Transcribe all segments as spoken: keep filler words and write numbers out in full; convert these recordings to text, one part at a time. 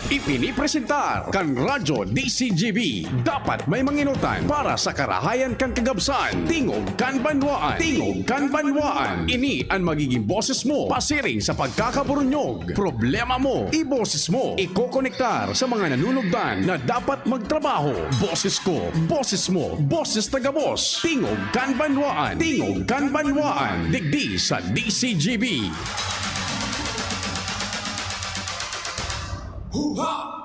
Ipinipresentar kan Radyo D C G B. Dapat may manginutan para sa karahayan kan kagabsan. Tingog kan banwaan. Tingog kan banwaan. Ini an magiging boses mo pasiring sa pagkakaburunyog. Problema mo, iboses mo. Ikokonektar sa mga nanunugdan na dapat magtrabaho. Boses ko, boses mo, boses ta gabos. Tingog kan banwaan. Tingog kan banwaan. Digdi sa D C G B. Huha!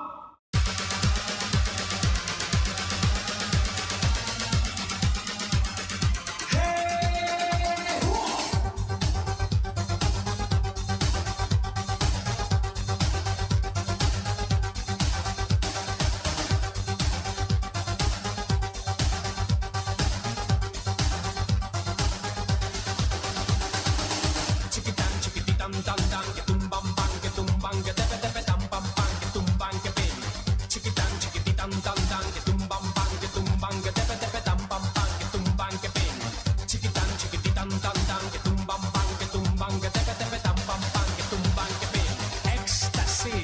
Ecstasy.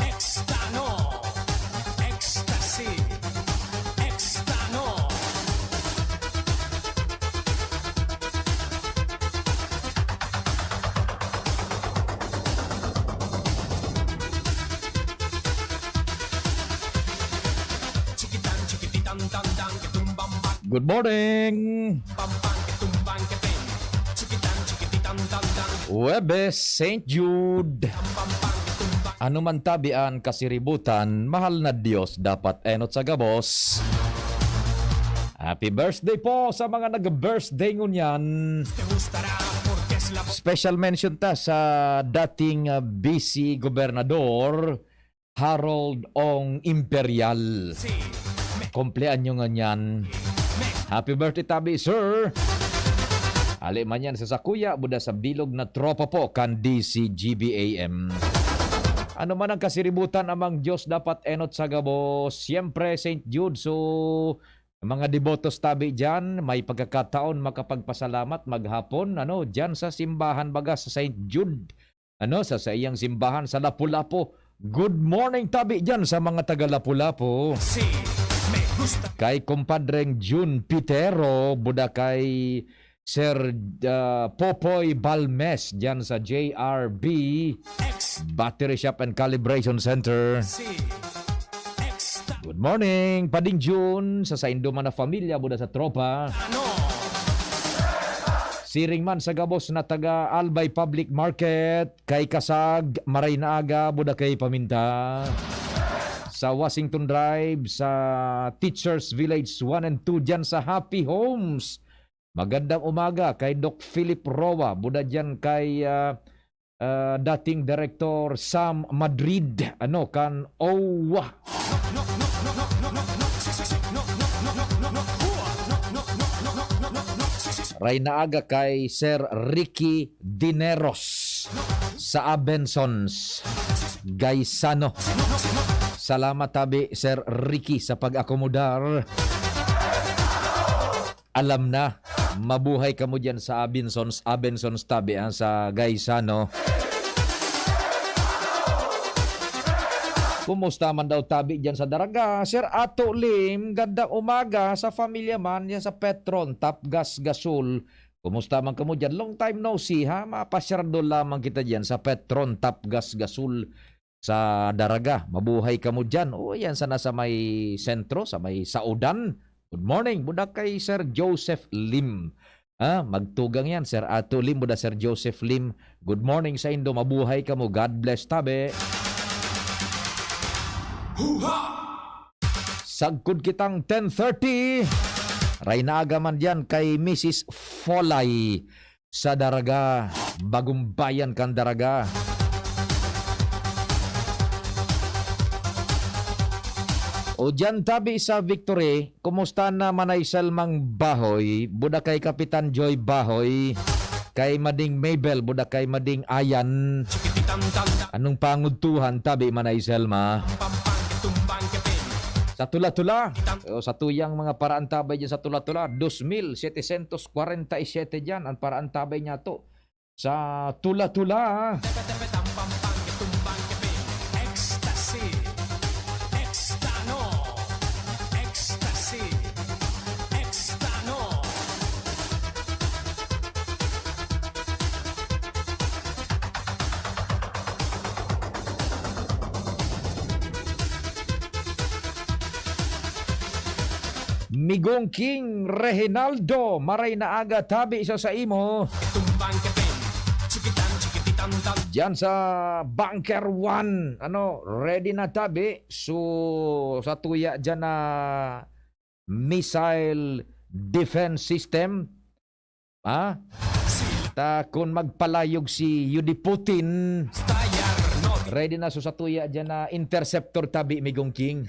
Ecstasy. Ecstasy. Good morning! Huwebes, Saint Jude. Ano man tabi an kasiributan, mahal na Dios dapat enot sa gabos. Happy birthday po sa mga nag-birthday ngunyan. Special mention ta sa dating, ah, vice gobernador, Harold Ong Imperial. Kumpleanyo ngunyan. Happy birthday tabi, sir! Ali man yan sa sakuya, buda sa bilog na tropa po kan D C G B A M. Ano man ang kasiributan, amang Diyos dapat enot sa gabos. Siyempre, Saint Jude, so, mga debotos tabi dyan, may pagkakataon makapagpasalamat maghapon, ano, dyan sa simbahan baga sa Saint Jude, ano, sa saiyang simbahan sa Lapu-Lapu. Good morning tabi dyan sa mga taga Lapu-Lapu. Si Me Gusta. Kay kumpadreng Jun Pitero, buda kay Sir, ah, Popoy Balmes dyan sa J R B X. Battery Shop and Calibration Center. Si X. Good morning, Pading Jun, sa saindo man na familia, buda sa tropa. Ano? Siring man sa gabos na taga Albay Public Market, kay Kasag, maray na aga, buda kay Paminta. Sa Washington Drive, sa Teachers Village one and two, dyan sa Happy Homes. Magandang umaga kay Doc Philip Roa, buda dyan kay, ah, ah, dating Direktor Sam Madrid, ano, kan O W A. Ray na aga kay Sir Ricky Dineros sa Abensons, Gaisano. Salamat tabi, Sir Ricky, sa pag-akomodar. Alam na, mabuhay kamo diyan sa Abinsons, Abinsons tabi, ah, sa Gaisano. Kumusta man daw tabi diyan sa Daraga? Sir Ato Lim, gandang umaga sa familya man diyan sa Petron, Tapgas, Gasol. Kumusta man kamo diyan? Long time no see, ha? Mapasyardo lamang kita diyan sa Petron, Tapgas, Gasol sa Daraga. Mabuhay kamo diyan. O, yan sana sa may sentro, sa may Saodan. Good morning, buda kay Sir Joseph Lim. Ah, magtugang yan, Sir Ato Lim, buda Sir Joseph Lim. Good morning sa indo, mabuhay kamo. God bless tabi. Huha! Sagkod kitang ten thirty. Ray na aga man diyan kay Missus Folay sa Daraga, bagong bayan kan Daraga. O diyan tabi sa Victory, kumusta na Manay Selmang Bahoy, buda kay Kapitan Joy Bahoy, kay Mading Mabel, buda kay Mading Ayan. Anong pangudtuhan tabi Manay Selma? Sa tula-tula, o sa tuyang mga paraan tabay dyan sa tula-tula, dos mil setecientos cuarenta y siete dyan ang paraan tabay niya to. Sa tula-tula, Migong King Reginaldo, maray na aga tabi sa saimo. Tumbang kepeng, chikitan, chikititan, tan. Diyan sa Bunker One, ano, ready na tabi. So, sa tuya diyan na missile defense system, ha? Ta kun magpalayog si Yudi Putin, ready na so sa tuya diyan na interceptor tabi, Migong King.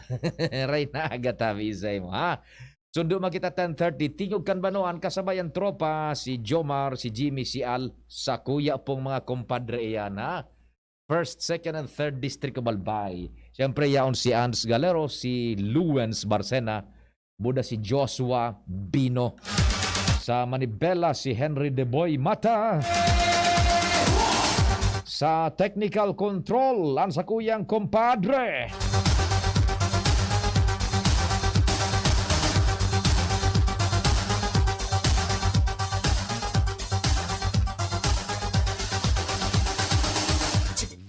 Ray na aga tabi sa imo, ha? Sundo man kita ten thirty, Tingog kan Banoan, kasabay ang tropa, si Jomar, si Jimmy, si Al, sa kuya pong mga kompadre iyan, ha? First, second, and third District of Albay. Siyempre, yaon si Ans Galero, si Luwens Barcena, buda si Joshua Bino. Sa Manibela, si Henry De Boy Mata. Sa technical control, ang sakuyang kompadre.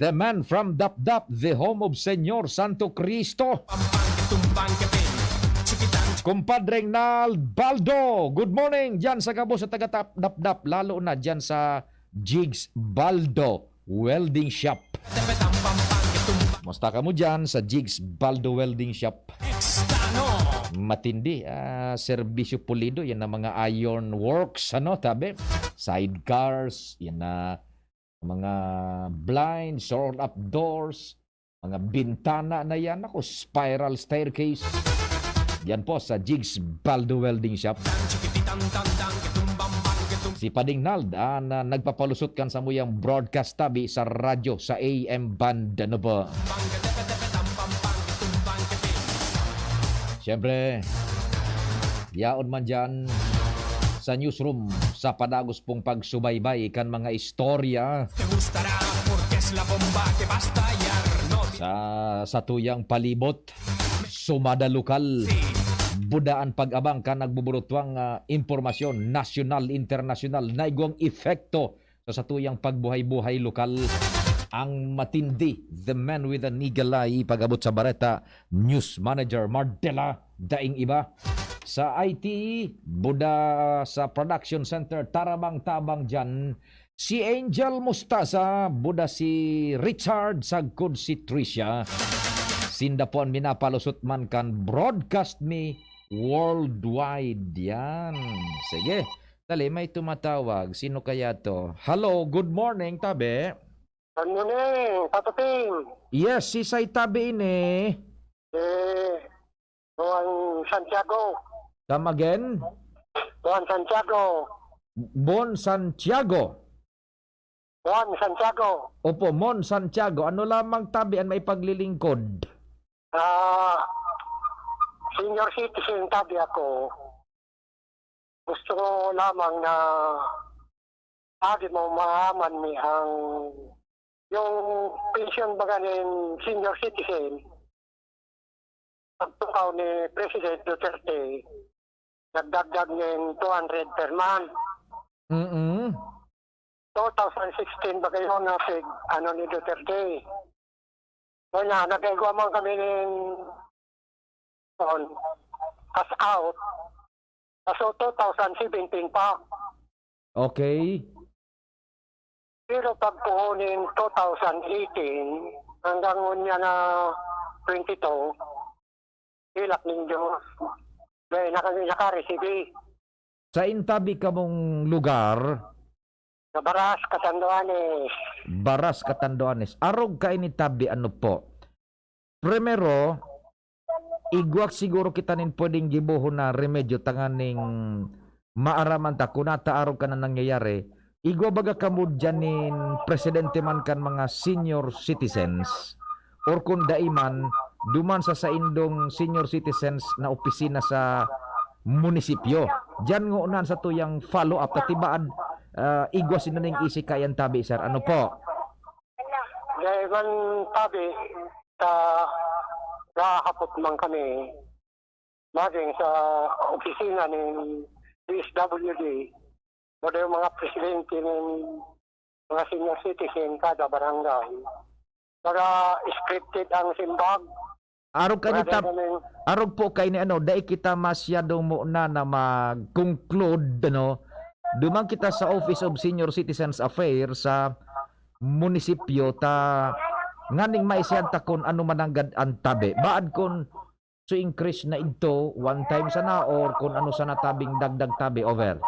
The man from Dapdap, the home of Señor Santo Cristo. Kumpadreng Nalbaldo, good morning dyan sa gabos sa taga Tap-, Dapdap, lalo na dyan sa Jigs Baldo Welding Shop. Musta ka mo dyan sa Jigs Baldo Welding Shop? Matindi, ah, serbisyo pulido, yan ang mga iron works, ano, tabi? Sidecars, yan na mga blinds, roll-up doors, mga bintana na yan. Ako, spiral staircase. Yan po sa Jigs Baldo Welding Shop. Si Pading Nald, ah, na nagpapalusot kan samuyang broadcast tabi sa radyo sa A M band. Ano po? Siyempre, yaon man dyan sa newsroom sa padagos pong pagsubaybay kan mga istorya sa satuyang palibot, sumada lokal. Buda an pag-abang kan nagbuburutwang, ah, impormasyon, nasyonal, internasyonal, na igwang epekto sa satuyang pagbuhay-buhay lokal. Ang matindi, the man with an eagle eye, pag-abot sa bareta, news manager Mardela, daing iba. Sa I T, buda sa production center, tarabang-tabang dyan, si Angel Mostaza, buda si Richard, sagkod si Tricia. Sinda po an minapalusot man kan Broadcast Me Worldwide. Yan. Sige. Dali, may tumatawag. Sino kaya to? Hello, good morning, tabi. Good morning, Papa Tim. Yes, si Say tabi ini. Eh, Juan Santiago. Come again? Juan Santiago. Bon Santiago. Juan Santiago. Opo, Mon Santiago. Ano lamang tabi an maipaglilingkod? Ah, senior citizen tabi ako. Gusto ko lamang na agi mo maaman mi ang, yung pensyon baga nin senior citizen. Pagtukaw ni President Duterte, nagdagdag nin two hundred per month. Mm-mm. Two thousand sixteen baga yun na pig, ano, ni Duterte. Kaya nag-igwa man kami nin, on, cash out. Kaso two thousand seventeen pa. Okay. Pero pag puhunin two thousand eighteen, hanggang unya na twenty-two, hilak nin Diyos. Dahil na kami nakaresibi. Sa intabi kamong lugar? Sa Baras, Catanduanes. Baras, Catanduanes. Arog kaini tabi, ano po? Primero, igwa siguro kita nin pwedeng gibohon na remedyo tanganing maaraman ta kun nata arog ka na nangyayari. Igwa baga kamo diyan nin presidente man kan mga senior citizens? Or kun dai man, duman sa saindong senior citizens na opisina sa munisipyo. Diyan ngunan sa tuyang follow-up, ta tibaad, ah, igwa sinda ning isi kayan tabi, sir. Ano po? Dai man tabi, ta nahahapot man kami maging sa opisina nin D S W D, o yung mga presidente nin mga senior citizen kada barangay. Baga scripted ang simbag. Arog kani Wala tap-, kami. Arog po kay ni ano, dai kita masyadong muna na mag-conclude, ano. Duman kita sa Office of Senior Citizens Affairs sa munisipyo ta nganing maisihan ta kun ano mananggad ang tabi. Baad kun so increase na idto, one time sana or kun ano sana tabing dagdag tabi, over.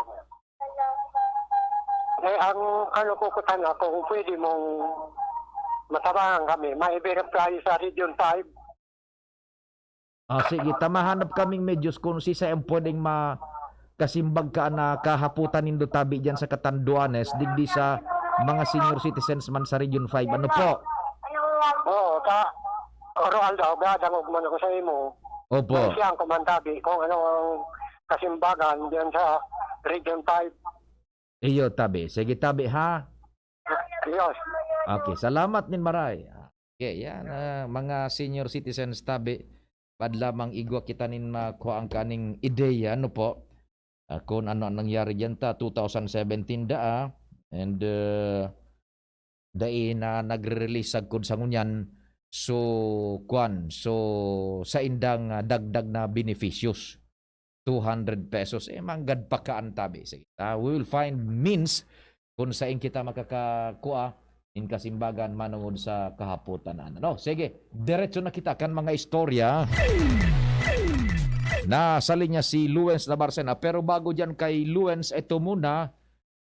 Eh, ang ano ko, kutan ako, kung pwede mong matabangan kami, may verify sa Region five. Ah, sige, ta mahanap kaming medyos kung sisay ang pwedeng ma-, kasimbag ka na kahaputan nindo tabi diyan sa Catanduanes, digdi sa mga senior citizens man sa Region five. Ano po? Oo, ta, oro aldaw, gadangog man ako sa imo. Opo. Kung siyang kumantabi, kung ano ang kasimbagan diyan sa Region five. Iyo, tabi. Sige, tabi, ha? Yes. Okay, salamat nin maray. Okay, yan, ah, mga senior citizens tabi, pad lamang igwa kita nin makua ang kaning ideya, ano po? Ah, kun ano ang nangyari diyan ta, two thousand seventeen da, ah, and, ah, dai na nagre-release sagkod sa ngunyan. So, kwan, so, saindang, ah, dagdag na beneficios. Two hundred pesos, eh, manggad pa ka ang tabi. Sige, ah, we will find means kung sain kita makakakua nin kasimbagan manongod sa kahapotan. Ano? Sige, diretso na kita kan mga istorya. Nasa linya si Luens Labarcena. Pero bago diyan kay Luens, ito muna,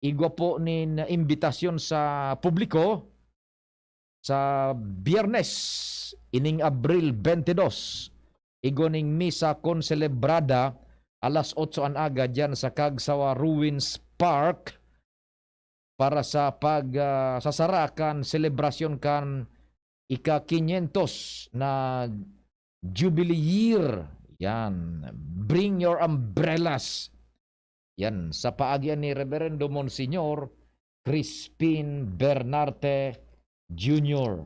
igwa po nin imbitasyon sa publiko. Sa Biyernes, ining Abril twenty-dos, igwa ning misa konselebrada alas otso an aga diyan sa Kagsawa Ruins Park para sa pag, ah, sasara kan selebrasyon kan ika-quinientos na Jubilee Year. Yan. Bring your umbrellas. Yan. Sa paagi ni Reverendo Monsignor Crispin Bernarte Junior.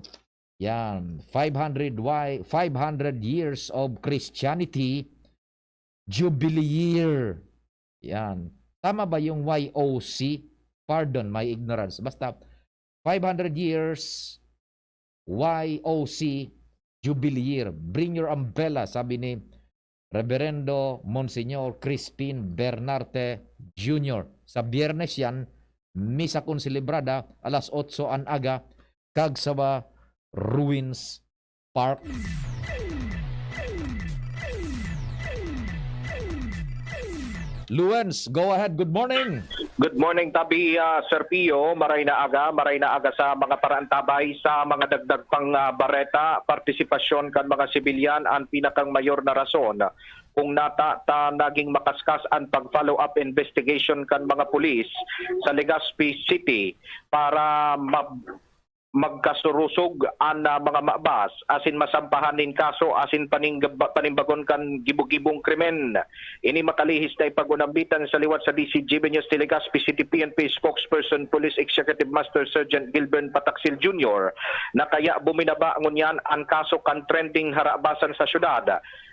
Yan. Five hundred Y-, five hundred years of Christianity, Jubilee Year. Yan. Tama ba yung Y O C? Pardon my ignorance. Basta, five hundred years, Y O C, Jubilee Year. Bring your umbrella, sabi ni Reverendo Monsignor Crispin Bernarte Junior. Sa Biyernes yan, misa konselebrada, alas otso an aga, Kagsawa Ruins Park. Luens, go ahead. Good morning. Good morning, tabi, ah, Sir Pio. Maray na aga, maray na aga sa mga paraantabay, sa mga dagdag pang, ah, bareta, partisipasyon kan mga sibilyan, ang pinakang mayor na rason kung nata ta naging makaskas ang pag-follow up investigation kan mga pulis sa Legazpi City para ma-, magkasurusog an, ah, mga mabas asin masampahan nin kaso asin paningga-, panimbagon kan gibo-gibong krimen. Ini makalihis na ipag-unambitan sa liwat sa D C G B News Telegazpi City P N P spokesperson Police Executive Master Sergeant Gilbert Pataksil Junior na kaya buminaba ngunyan an kaso kan trending harabasan sa syudad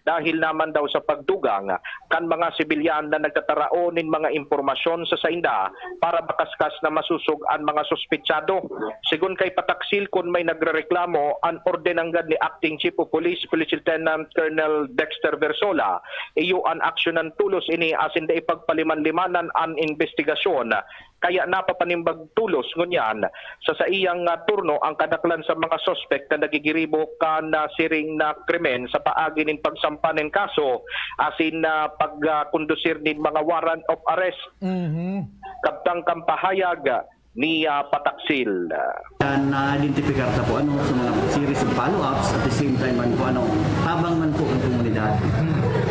dahil naman daw sa pagdugang kan mga sibilyan na nagtatarao nin mga impormasyon sa sainda para makaskas na masusog an mga suspetsado. Sigon kay Pataksil, kun may nagrereklamo, an orde nanggad ni Acting Chief of Police, Police Lieutenant Colonel Dexter Versola, iyo an aksyonan tolos ini asin dai pagpaliman-limanan an imbestigasyon. Kaya napapanimbag tolos ngunyan sa saiyang, ah, turno ang kadaklan sa mga suspek na nagigiribo kan, ah, siring na krimen sa paagi nin pagsampa nin kaso asin, ah, pag, ah, kondusir nin mga warrant of arrest. Mhm. Kabtang kan pahayag ni, ah, Pataksil. Yan, na-identify ta po, ano, sa mga series of follow-ups, at the same time man po, ano, tabang man po ang komunidad.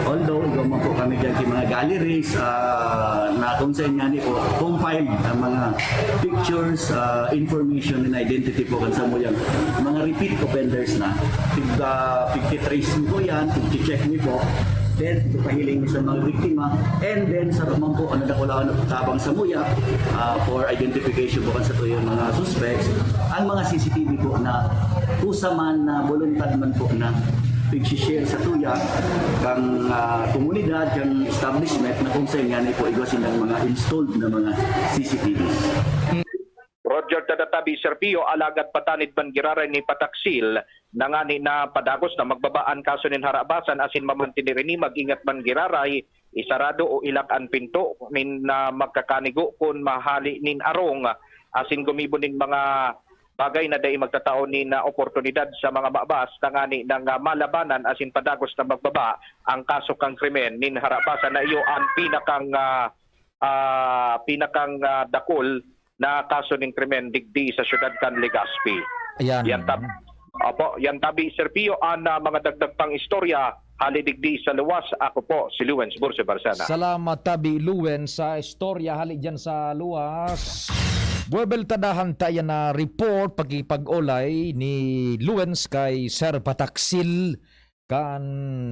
Although, igwa man po kami dyan sa mga galleries, ah, na kung saan nga ni po, compiled ang mga pictures, ah, information and identity po kan samuyang mga repeat offenders na. Pig, ah, pigtitrace mo po yan, pigche-check mo po. Then, ipahiling mo sa mga biktima. And then, sa man po, ano, dakulaon na tabang samuya, ah, for identification po kan satuyang mga suspects. Ang mga C C T V po na kusa man na voluntad man po na pag-share sa tuya, kang, ah, komunidad, kang establishment, na kung saan nga ni po igwa sindang mga installed na mga C C T Vs. Major ta da tabi, Sir Pio, alagad patanid man giraray ni pataksil na ngani na padagos na magbaba an kaso nin harabasan asin mamantener ini, mag-ingat man giraray, isarado o ilak an pinto nin, ah, magkakanigo kun mahali nin arong asin gumibo nin mga bagay na dai magtatao nin, ah, oportunidad sa mga mabas tangani nang, ah, malabanan asin padagos na magbaba ang kaso kan krimen nin harabasan na iyo an pinakang, ah, ah, pinakang, ah, dakul na kaso nin krimen digdi sa siyudad kan Legazpi. Ayan. Yan tab-, opo, yan tabi, Sir Pio, an, ah, mga dagdag pang istorya hali digdi sa luwas. Ako po si Lawrence Burse Barsana. Salamat tabi, Lawrence, sa istorya hali diyan sa luwas. Buwebeltadahan ta yan na report, pakipag-olay ni Lawrence kay Sir Pataksil kan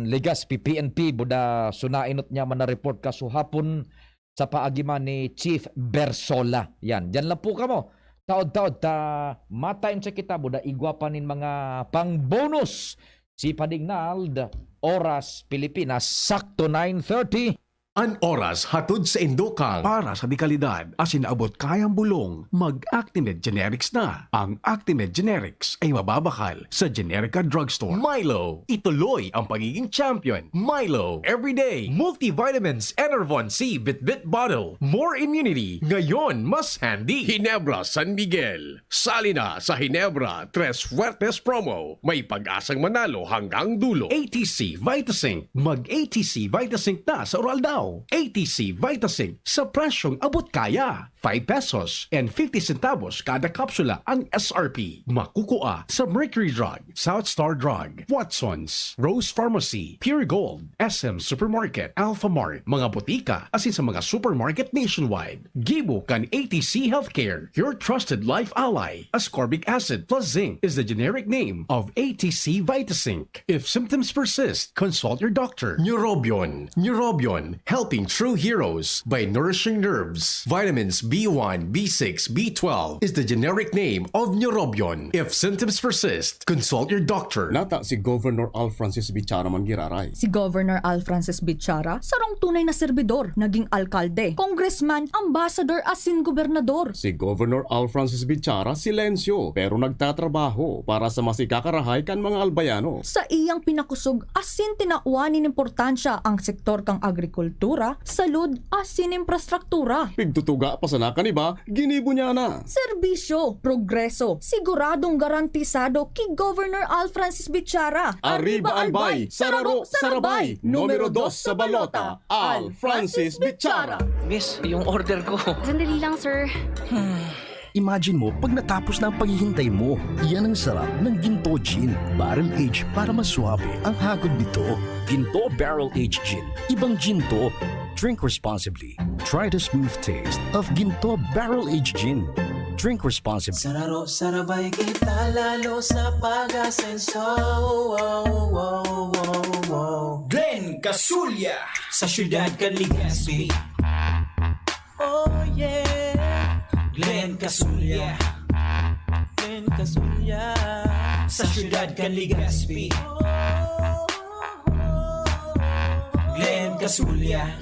Legazpi P N P, buda sunainot niya man na report kasuhapon sa paagi man ni Chief Bersola. Yan, diyan lang po kamo. Taod-taod ta mataim sa kita, buda igwa pa nin mga pang-bonus. Si Pading Nald, oras Pilipinas, sakto nine thirty. An oras hatod sa indokang para sa dekalidad asin abot kayang bulong, mag-Actimed Generics na. Ang Actimed Generics ay mababakal sa Generica Drugstore. Milo, ituloy ang pagiging champion. Milo, everyday multivitamins, Enervon C Bitbit Bottle. More immunity, ngayon mas handy. Ginebra San Miguel. Sali na sa Ginebra Tres Fuertes Promo. May pag-asang manalo hanggang dulo. A T C Vitasync. Mag-A T C Vitasync na sa Oraldao. A T C Vitasync sa presyong abot kaya. Five pesos and fifty centavos kada kapsula ang S R P. Makukua sa Mercury Drug, South Star Drug, Watsons, Rose Pharmacy, Pure Gold, S M Supermarket, Alpha Mart, mga botika, asin sa mga supermarket nationwide. Gibo kan A T C Healthcare, your trusted life ally. Ascorbic acid plus zinc is the generic name of A T C Vitasync. If symptoms persist, consult your doctor. Neurobion. Neurobion, helping true heroes by nourishing nerves. Vitamins B one, B six, B twelve is the generic name of Neurobion. If symptoms persist, consult your doctor. Nata si Governor Al Francis Bichara man giraray. Si Governor Al Francis Bichara, sarong tunay na serbidor, naging alkalde, congressman, ambassador, asin gobernador. Si Governor Al Francis Bichara, silensyo, pero nagtatrabaho para sa masikakarahay kan mga Albayano. Sa iyang pinakusog asin tinawan nin importansya ang sektor kan agrikultura, salud, asin infrastruktura. Pigtutuga pa sana kan iba, ginibo niya na. Serbisyo, progreso, siguradong garantisado ki Governor Al Francis Bichara. Arriba, Albay! Sararo, Sarabay! Numero dos sa balota, Al Francis Bichara! Miss, yung order ko. Sandali lang, sir. Imagine mo pag natapos na ang paghihintay mo. Yan ang sarap ng Ginto Gin. Barrel aged para mas suabe ang hagod nito. Ginto Barrel Aged Gin. Ibang gin to. Drink responsibly. Try the smooth taste of Ginto Barrel Aged Gin. Drink responsibly. Sararo, sarabay kita lalo sa pag-asenso. Wow, wow, wow, wow. Glenn Casulya. Sa siyudad kan Legazpi. Oh yeah. Glenn Casulya. Glenn Casulya. Sa siyudad kan Legazpi. Glenn Casulya.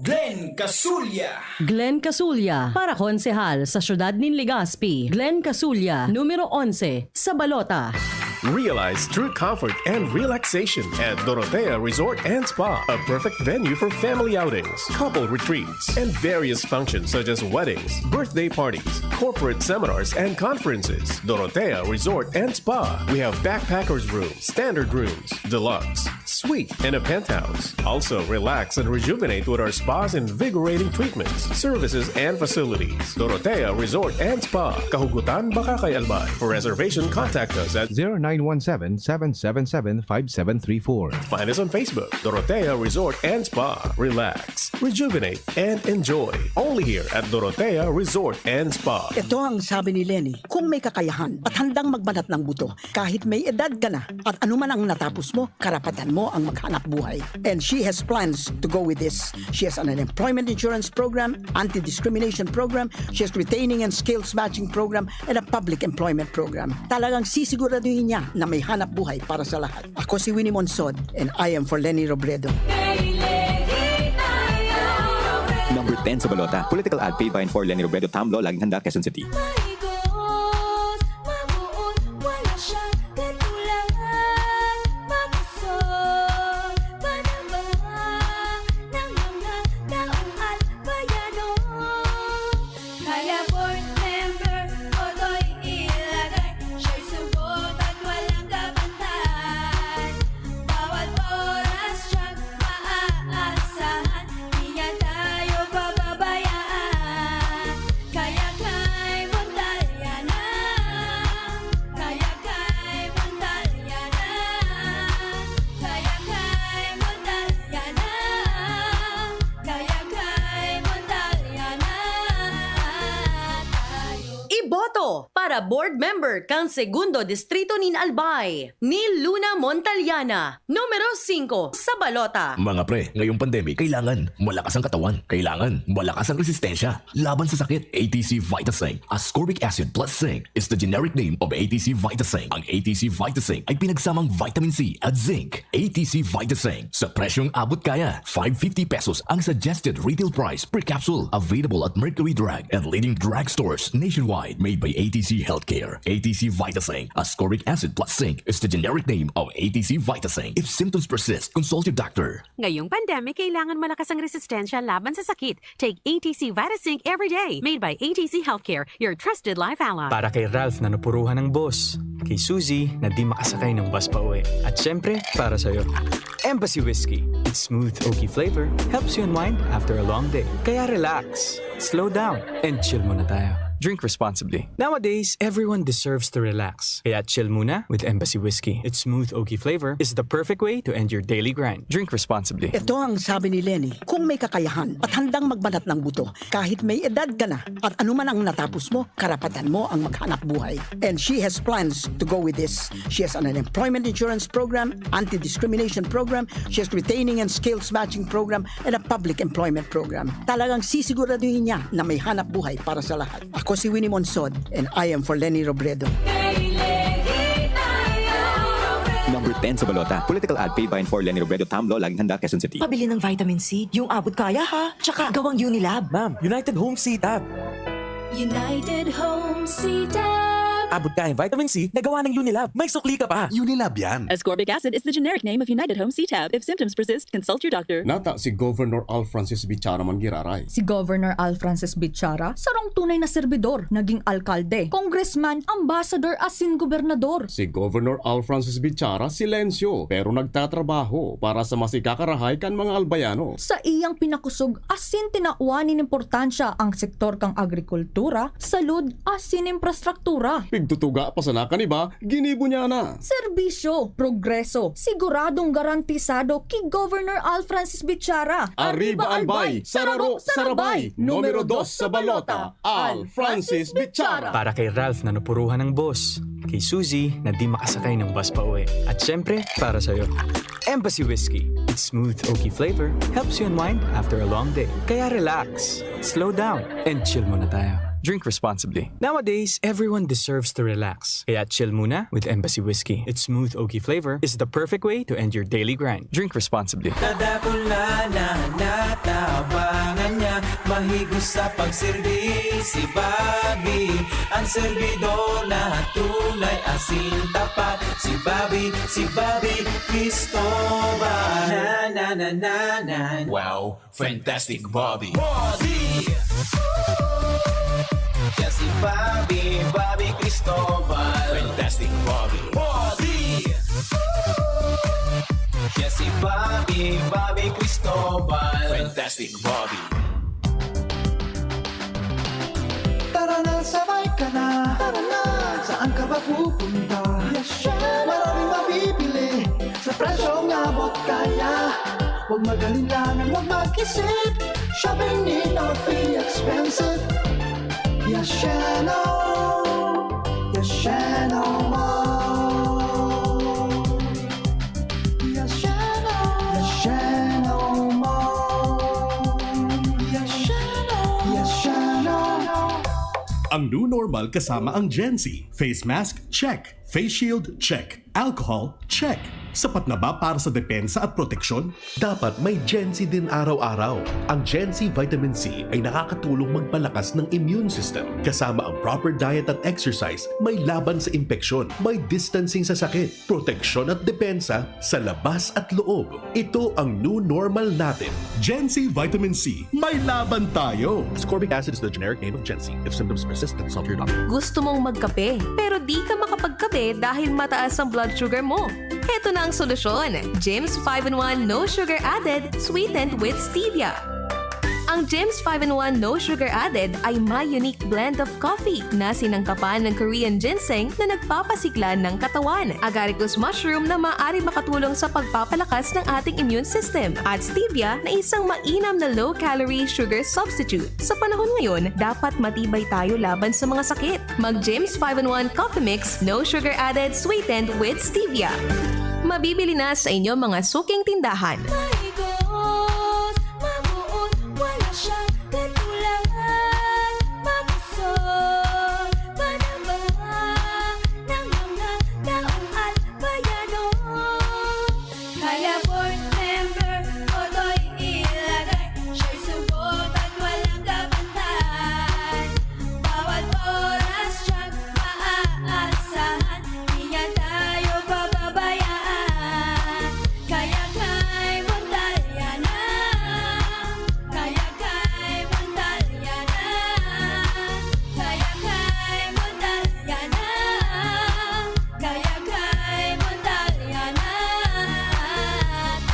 Glenn Casulya. Glenn Casulya, para konsehal sa siyudad nin Legazpi. Glenn Casulya, numero onse, sa balota. Realize true comfort and relaxation at Dorotea Resort and Spa, a perfect venue for family outings, couple retreats, and various functions such as weddings, birthday parties, corporate seminars, and conferences. Dorotea Resort and Spa. We have backpackers room, standard rooms, deluxe, suite, and a penthouse. Also, relax and rejuvenate with our spa's invigorating treatments, services, and facilities. Dorotea Resort and Spa, Kahugutan, Bacacay, Albay. For reservation, contact us at zero nine one seven, seven seven seven, five seven three four. Find us on Facebook, Dorotea Resort and Spa. Relax, rejuvenate, and enjoy. Only here at Dorotea Resort and Spa. Ito ang sabi ni Leni, kung may kakayahan at handang magbanat ng buto, kahit may edad ka na at anuman ang natapos mo, karapatan mo ang maghanap buhay. And she has plans to go with this. She has an unemployment insurance program, anti-discrimination program, she has retaining and skills matching program, and a public employment program. Talagang sisiguraduhin niya na may hanap buhay para sa lahat. Ako si Winnie Monsod, and I am for Leni Robredo. Number ten sa balota. Political ad paid by and for Leni Robredo, Tam Law, Laging Handa, Quezon City. Mahigos, mabuot, wala siyang katulangan. Makusog, panabang ng mga taong albayano. Kaya board member, Otoy ilagay, siya'y subok at walang kabantay. Bawat oras siyang maaasahan, di niya tayo pababayaan. Kaya kay Montalyana, kaya kay Montalyana, kaya kay Montalyana, kaya kay Montalyana tayo. Iboto para board member kan Segundo Distrito nin Albay, ni Luna Montalyana, numero singko sa balota. Mga pre, ngayong pandemic, kailangan malakas ang katawan. Kailangan malakas ang resistensya laban sa sakit. A T C Vitasync, ascorbic acid plus zinc, is the generic name of A T C Vitasync. Ang A T C Vitasync ay pinagsamang vitamin C at zinc. A T C Vitasync, sa presyong abot kaya. Five fifty pesos ang suggested retail price per capsule. Available at Mercury Drug and leading drugstores nationwide. Made by A T C Healthcare. A T C Vitasync, ascorbic acid plus zinc, is the generic name of A T C Vitasync. If symptoms persist, consult your doctor. Ngayong pandemic, kailangan malakas ang resistensya laban sa sakit. Take A T C Vitasync every day. Made by A T C Healthcare, your trusted life ally. Para kay Ralph na napuruhan ng boss. Kay Suzy na di makasakay ng bus pa uwi. At syempre, para sa'yo. Embassy Whiskey. Its smooth, oaky flavor helps you unwind after a long day. Kaya relax, slow down, and chill muna tayo. Drink responsibly. Nowadays, everyone deserves to relax. Kaya chill muna with Embassy Whiskey. Its smooth, oaky flavor is the perfect way to end your daily grind. Drink responsibly. Ito ang sabi ni Leni, kung may kakayahan at handang magbanat ng buto, kahit may edad ka na at anuman ang natapos mo, karapatan mo ang maghanap buhay. And she has plans to go with this. She has an unemployment insurance program, anti-discrimination program, she has retaining and skills matching program, and a public employment program. Talagang sisiguraduhin niya na may hanap buhay para sa lahat. Ako si Winnie Monsod, and I am for Leni Robredo. Number ten sa balota. Political ad paid by and for Leni Robredo, Tam Law, Laging Handa, Quezon City. Pabili ng vitamin C, yung abot kaya ha. Tsaka gawang Unilab. Ma'am, United Home C-Tab. United Home C-Tab. Abot kayang vitamin C na gawa ng Unilab. May sukli ka pa. Unilab yan. Ascorbic acid is the generic name of United Home C-Tab. If symptoms persist, consult your doctor. Nata si Governor Al Francis Bichara man giraray. Si Governor Al Francis Bichara, sarong tunay na serbidor, naging alkalde, congressman, ambassador, asin gobernador. Si Governor Al Francis Bichara, silencio, pero nagtatrabaho para sa mas ikakarahay kan mga Albayano. Sa iyang pinakusog asin tinawan nin importansya ang sektor kan agrikultura, salud, asin infrastruktura. Pigtutuga pa sana kan iba, ginibo niya na. Serbisyo, progreso, siguradong garantisado ki Governor Al Francis Bichara. Arriba, Albay! Sararo, sarabay! Numero dos sa balota, Al Francis Bichara! Para kay Ralph na napuruhan ng boss, kay Suzy na di makasakay ng bus pa uwi, at syempre, para sa'yo. Embassy Whiskey. Its smooth, oaky flavor helps you unwind after a long day. Kaya relax, slow down, and chill muna tayo. Drink responsibly. Nowadays, everyone deserves to relax. Kaya chill muna with Embassy Whiskey. Its smooth, oaky flavor is the perfect way to end your daily grind. Drink responsibly. Tadakul na na natabangan niya, mahigos sa pagserbi si Bobby. Ang serbidor na tunay asin tapat, si Bobby, si Bobby Cristobal. Na, na, na, na, na. Wow, fantastic, Bobby. Bobby! Siya si Bobby, Bobby Cristobal. Fantastic, Bobby. Bobby! Siya si Bobby, Bobby Cristobal. Fantastic, Bobby. Tara na, sabay ka na. Tara na. Saan ka ba pupunta? Yes, syempre. Maraming mabibili sa presyong abot kaya. Huwag mag-alinlangan, huwag mag-isip. Shopping need not be expensive. Yes, Sheno. Yes, Sheno Mall. Yes, Sheno. Yes, Sheno Mall. Yes, Sheno. Yes, Sheno. Ang new normal kasama ang Gen Z. Face mask, check. Face shield, check. Alcohol, check. Sapat na ba para sa depensa at proteksyon? Dapat may Gen C din araw-araw. Ang Gen C Vitamin C ay nakakatulong magpalakas ng immune system. Kasama ang proper diet at exercise, may laban sa impeksyon, may distancing sa sakit, proteksyon at depensa sa labas at loob. Ito ang new normal natin. Gen C Vitamin C, may laban tayo! Ascorbic acid is the generic name of Gen C. If symptoms persist, consult your doctor. Gusto mong magkape, pero di ka makapagkape dahil mataas ang blood sugar mo? Heto na ang solusyon, Jims five-in-one No Sugar Added, Sweetened with Stevia. Ang Jims five-in-one No Sugar Added ay may unique blend of coffee na sinangkapan ng Korean ginseng na nagpapasigla ng katawan, agaricus mushroom na maaari makatulong sa pagpapalakas ng ating immune system, at stevia na isang mainam na low-calorie sugar substitute. Sa panahon ngayon, dapat matibay tayo laban sa mga sakit. Mag Jims five-in-one Coffee Mix, no sugar added, sweetened with stevia. Mabibili na sa inyong mga suking tindahan. Maigos, mabuot, wala siyang katulangan. Mabusog, panabang ng mga taong albayano. Kaya board member, Otoy ilagay. Siya'y subok at walang kabantay. Bawat oras siyang maaasahan. Di niya tayo pababayaan. Kaya kay Montalyana, kaya kay Montalyana, kaya kay Montalyana, kaya kay Montalyana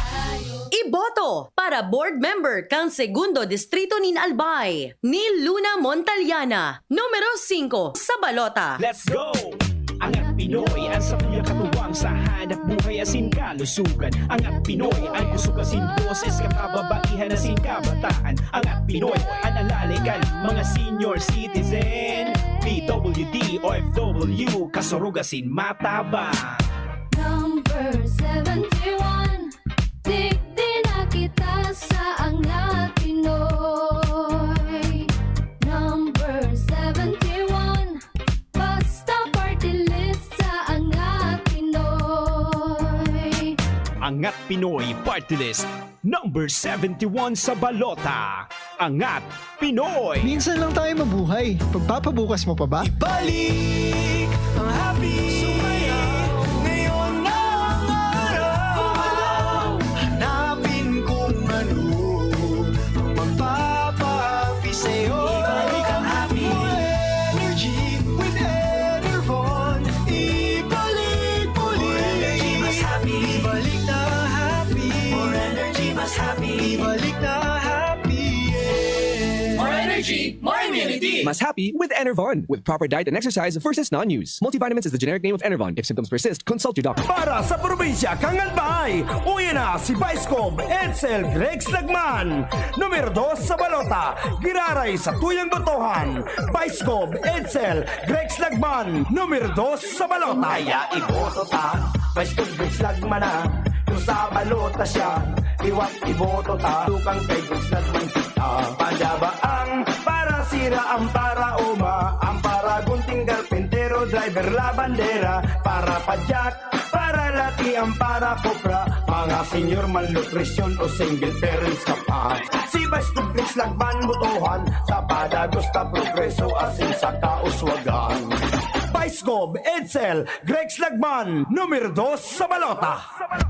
tayo. Iboto para board member kan Segundo Distrito nin Albay, ni Luna Montalyana, numero singko sa balota. Let's go! Angat Pinoy, ang sabuya katuwang sa hanap buhay asin kalusugan. Angat Pinoy, ang kusog asin boses kan kababaihan asin kabataan. Angat Pinoy, ang alalay kan mga senior citizen. P W D, O F W, kasurog asin matabang. Number seventy-one, digdi na kita sa Angat Pinoy. Number seventy-one, basta party list sa Angat Pinoy. Angat Pinoy Party List, number seventy-one sa balota. Angat Pinoy! Minsan lang tayo mabuhay. Pagpapabukas mo pa ba? Balik ang happy. Sumayaw. Ngayon na ang araw. Hanapin kung ano ang magpapahappy sa'yo. Ibalik ang happy. More energy with Enervon. Ibalik muli. More energy, mas happy. Ibalik na happy. More energy, mas happy. Ibalik na happy. Yeah. More energy, more immunity. Mas happy with Enervon. With proper diet and exercise versus non-use. Multivitamins is the generic name of Enervon. If symptoms persist, consult your doctor. Para sa probinsya kan Albay, uya na si Vice Gov Edsel Grex Lagman, numero dos sa balota, giraray sa tuyang botohan. Vice Gov Edsel Grex Lagman, numero dos sa balota. Kaya iboto ta, Vice Gov Grex Lagman na. Kung sa balota siya, liwat iboto ta. Tukang kay Grex Lagman kita. Padaba ang para sira, ang para uma, ang para gunting, karpentero, driver, labandera, para padyak, para lati, ang para kopra, mga senior, malnutrisyon o single parents ka pa. Si Vice Gov Grex Lagman botohan, sa padagos ta progreso, asin sa kauswagan. Vice Gov Edsel Grex Lagman, numero dos sa balota.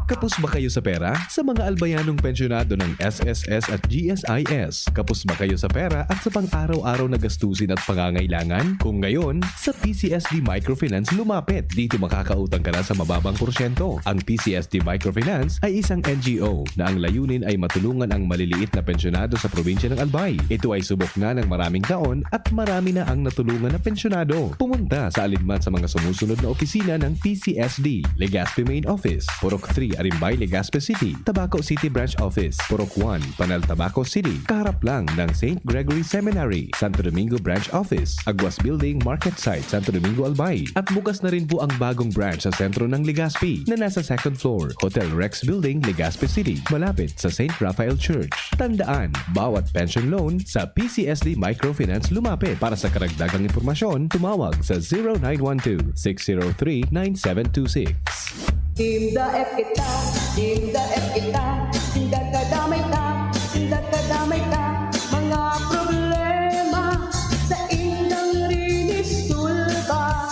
Kapos ba kayo sa pera? Sa mga albayanong pensyonado ng S S S at G S I S, kapos ba kayo sa pera at sa pang-araw-araw na gastusin at pangangailangan? Kung ngayon, sa P C S D Microfinance lumapit. Dito makakautang ka na sa mababang porsyento. Ang P C S D Microfinance ay isang N G O na ang layunin ay matulungan ang maliliit na pensyonado sa probinsya ng Albay. Ito ay subok na ng maraming taon at marami na ang natulungan na pensyonado. Pumunta sa alinman sa mga sumusunod na opisina ng P C S D, Legazpi Main Office, Purok three Arimbay, Legazpi City, Tabaco City Branch Office, Purok one, Panal, Tabaco City, kaharap lang ng Saint Gregory Seminary, Santo Domingo Branch Office, Aguas Building, Market Site, Santo Domingo, Albay. At bukas na rin po ang bagong branch sa sentro ng Legazpi na nasa second floor, Hotel Rex Building, Legazpi City, malapit sa Saint Raphael Church. Tandaan, bawat pension loan sa P C S D Microfinance lumapit. Para sa karagdagang impormasyon, tumawag sa zero nine one two, six zero three, nine seven two six. Team Daet kita, Team Daet kita, Team Daet kadamay ta, Team Daet kadamay ta, mga problema sa indang rinis tulpa.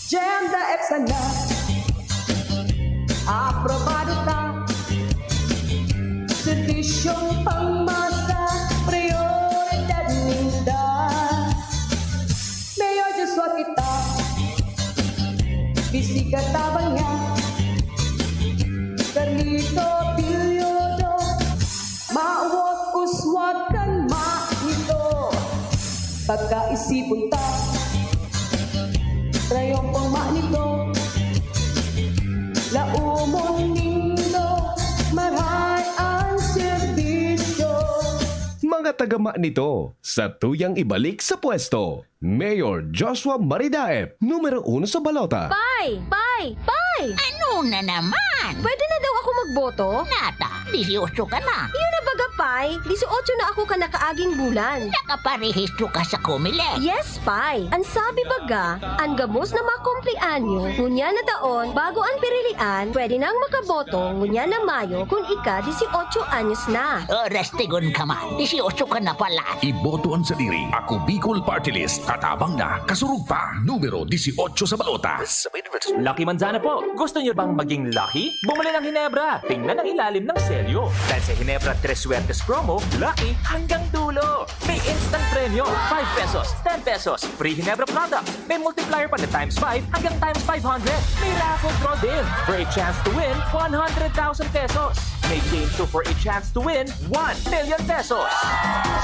Jam Daet sana, aprobado ta, serbisyong pangmasa, prioridad ninda. Mayor Joshua kita, bisita tabang niya. Carlito Pilyodo, mawag uswag kan ma nito. Pagkaisipon ta, rayong pang ma nito. Laumon nindo, maray an serbisyo. Mga taga ma nito, sa tuyang ibalik sa pwesto, Mayor Joshua Maridaep, numero uno sa balota. Pay! Pay! Pay! Ano na naman? Pwede na daw ako magboto? Nata, dieciocho ka na. Iyo na baga, Pay. Dieciocho na ako kan nakaaging bulan. Nakaparehistro ka sa Comelec? Yes, Pay. An sabi baga, an gabos na makumpleanyo, ngunyan na taon, bago an pirilian, pwede nang makaboto, ngunyan na Mayo, kun ika dieciocho anyos na. Oras tigon ka man, dieciocho ka na pala. Iboto an sadiri. Ako Bicol Party List. Tatabang na. Kasurog pa. Numero dieciocho sa balota. Lucky Manzana po! Gusto niyo bang maging lucky? Bumili ng Hinebra! Tingnan ang ilalim ng selyo. Dahil sa Hinebra Tres Suertes Promo, lucky hanggang dulo! May instant premyo, five pesos, ten pesos, free Hinebra products, may multiplier pa na times five hanggang times five hundred. May raffle draw din for a chance to win one hundred thousand pesos. May game two for a chance to win one million pesos.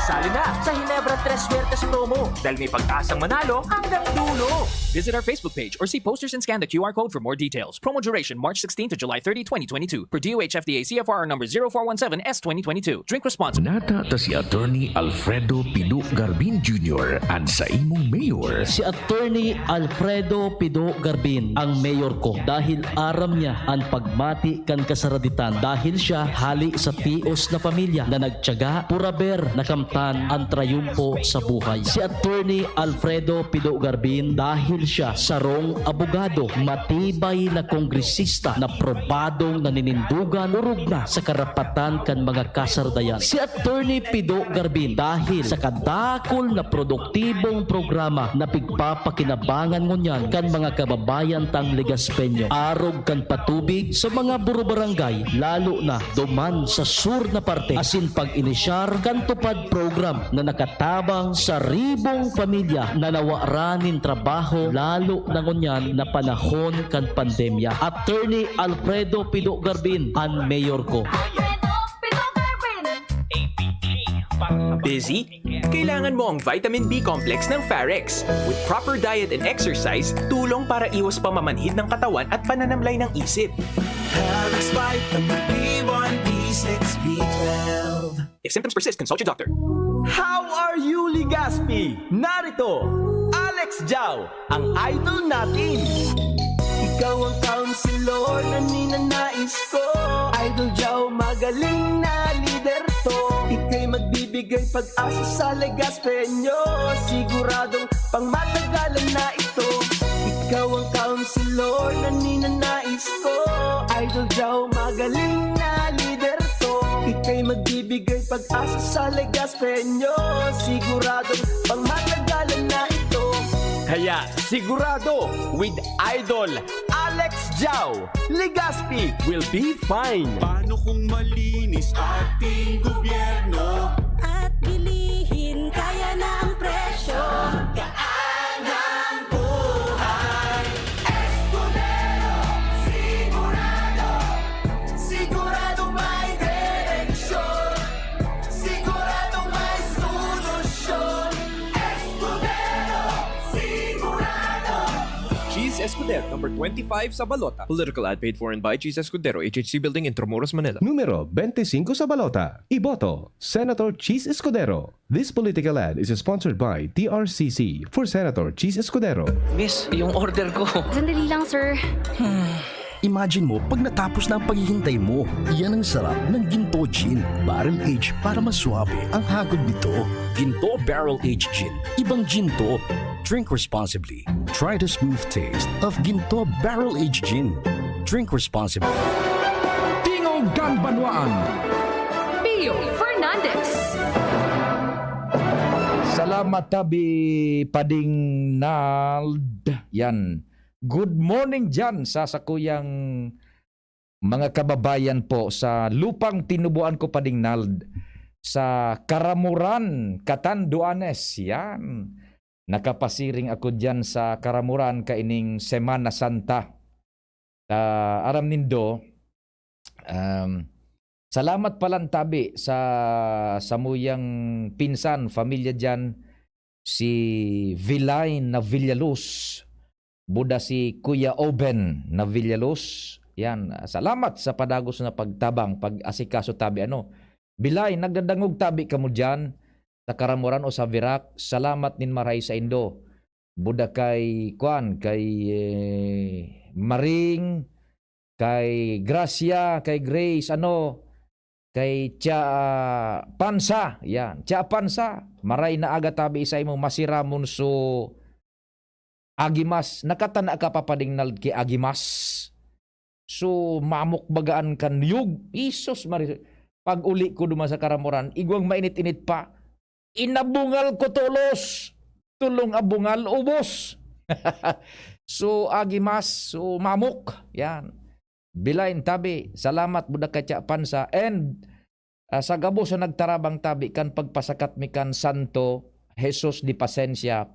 Sali na sa Hinebra Tres Suertes Promo dahil may pag-asang manalo hanggang dulo. Visit our Facebook page or see posters and scan the Q R code for more details. Promo duration March sixteen to July thirty, twenty twenty-two, per D O H F D A C F R number zero four one seven S twenty twenty-two. Drink responsibly. Nata ta si Attorney Alfredo Pido Garbin Junior, an saimong mayor. Si Attorney Alfredo Pido Garbin ang mayor ko dahil aram niya an pagmati kan kasaraditan, dahil siya hali sa tios na pamilya na nagtiyaga, puraber na kamtan an trayumpo sa buhay. Si Attorney Alfredo Pido Garbin dahil siya sarong abogado, matibay na kongresista na probadong naninindugan, orog na sa karapatan kan mga kasaradayan. Si Attorney Pido Garbin dahil sa kadakol na produktibong programa na pigpapakinabangan ngunyan kan mga kababayan tang Legaspeño, arog kan patubig sa mga burubarangay, lalo na duman sa sur na parte, asin pag-inisyar kan TUPAD program na nakatabang sa ribong pamilya na nawaran nin trabaho, lalo na ngunyan na panahon kan pandemya. Attorney Alfredo Pido Garbin, an mayor ko. Busy? Kailangan mo ang vitamin B complex ng Pharex. With proper diet and exercise, tulong para iwas pamamanhid ng katawan at pananamlay ng isip. Pharex Vitamin B one, B six, B twelve. If symptoms persist, consult your doctor. How are you, Legazpi? Narito, Alex Jao, ang idol natin. Ikaw ang counselor na ninanais ko. Idol Jao, magaling na lider to. Ika'y magbibigay pag-asa sa Legaspeño. Siguradong pangmatagalan na ito. Ikaw ang counselor na ninanais ko. Idol Jao, magaling na lider to. Ika'y magbibigay pag-asa sa Legaspeño. Siguradong pangmatagalan na ito. Kaya sigurado, with Idol Alex Jao, Legazpi will be fine. Paano kung malinis ating gobyerno? At bilihin kaya na ang presyo? Gaan ang buhay. Escudero, sigurado. Sigurado may direksyon. Sigurado may solusyon. Escudero, sigurado. Cheese Escudero, number twenty-five sa balota. Political ad paid for and by Chiz Escudero, H H C Building, Intramuros, Manila. Numero twenty-cinco sa balota. Iboto, Senator Chiz Escudero. This political ad is sponsored by T R C C for Senator Chiz Escudero. Miss, yung order ko. Sandali lang, sir. Imagine mo, pag natapos na ang paghihintay mo, iyan ang sarap ng Ginto Gin. Barrel Age para mas suabe ang hagod nito. Ginto Barrel Age Gin. Ibang Ginto. Drink responsibly. Try the smooth taste of Ginto Barrel Age Gin. Drink responsibly. Tingog kan Banwaan. Pio Fernandez. Salamat tabi, Pading Nald. Yan. Good morning dyan sa sakuyang mga kababayan po sa lupang tinubuan ko, Pading Nald, sa Karamuran, Catanduanes. Yan. Nakapasiring ako dyan sa Karamuran kaining Semana Santa. Ah, aram nindo, um, salamat palan tabi sa samuyang pinsan, familya dyan, si Vilain na Villaluz, buda si Kuya Oben na Villaluz. Yan, salamat sa padagos na pagtabang, pag-asikaso tabi ano. Bilay, nagdadangog tabi kamo dyan sa Karamuran o sa Virac. Salamat nin maray saindo. Buda kay, kuan, kay, eh, Maring, kay Gracia, kay Grace, ano, kay Tia Pansa. Yan, Tia Pansa. Maray na aga tabi sa imo, masiramon so Agimas. Nakatana ka pa, Pading Nald, ki Agimas? So, mamok bagaan kan niyog. Isus Mari-, pag uli ko duman sa Karamuran, igwang mainit-init pa. Inabungal ko tolos. Tulong abungal, ubos. So, Agimas, so, mamok. Yan. Bilain tabi. Salamat, buda ka Tia Pansa. And, ah, sa gabos na nagtarabang tabi, kan pagpasakat mi kan Santo Jesus de Pasencia,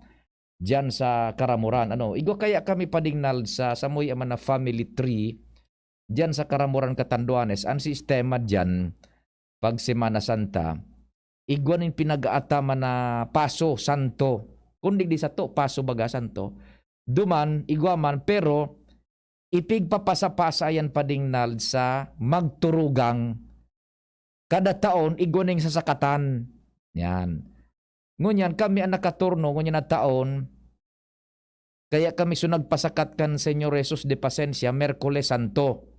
diyan sa Karamuran. Ano, igwa kaya kami, Pading Nald, sa samoy man na family tree, diyan sa Karamuran, Catanduanes. Ang sistema diyan, pag Semana Santa, igwa nin pinag-aataman na Paso Santo. Kung digdi sato, Paso baga Santo. Duman, igwa man, pero ipigpapasa-pasa yan, Pading Nald, sa magturugang. Kada taon, igwa ning sasakatan. Yan. Ngunyan, kami ang nakaturno, ngunyan na taon, kaya kami so nagpasakat kan Señor Jesus de Pasencia, Merkules Santo.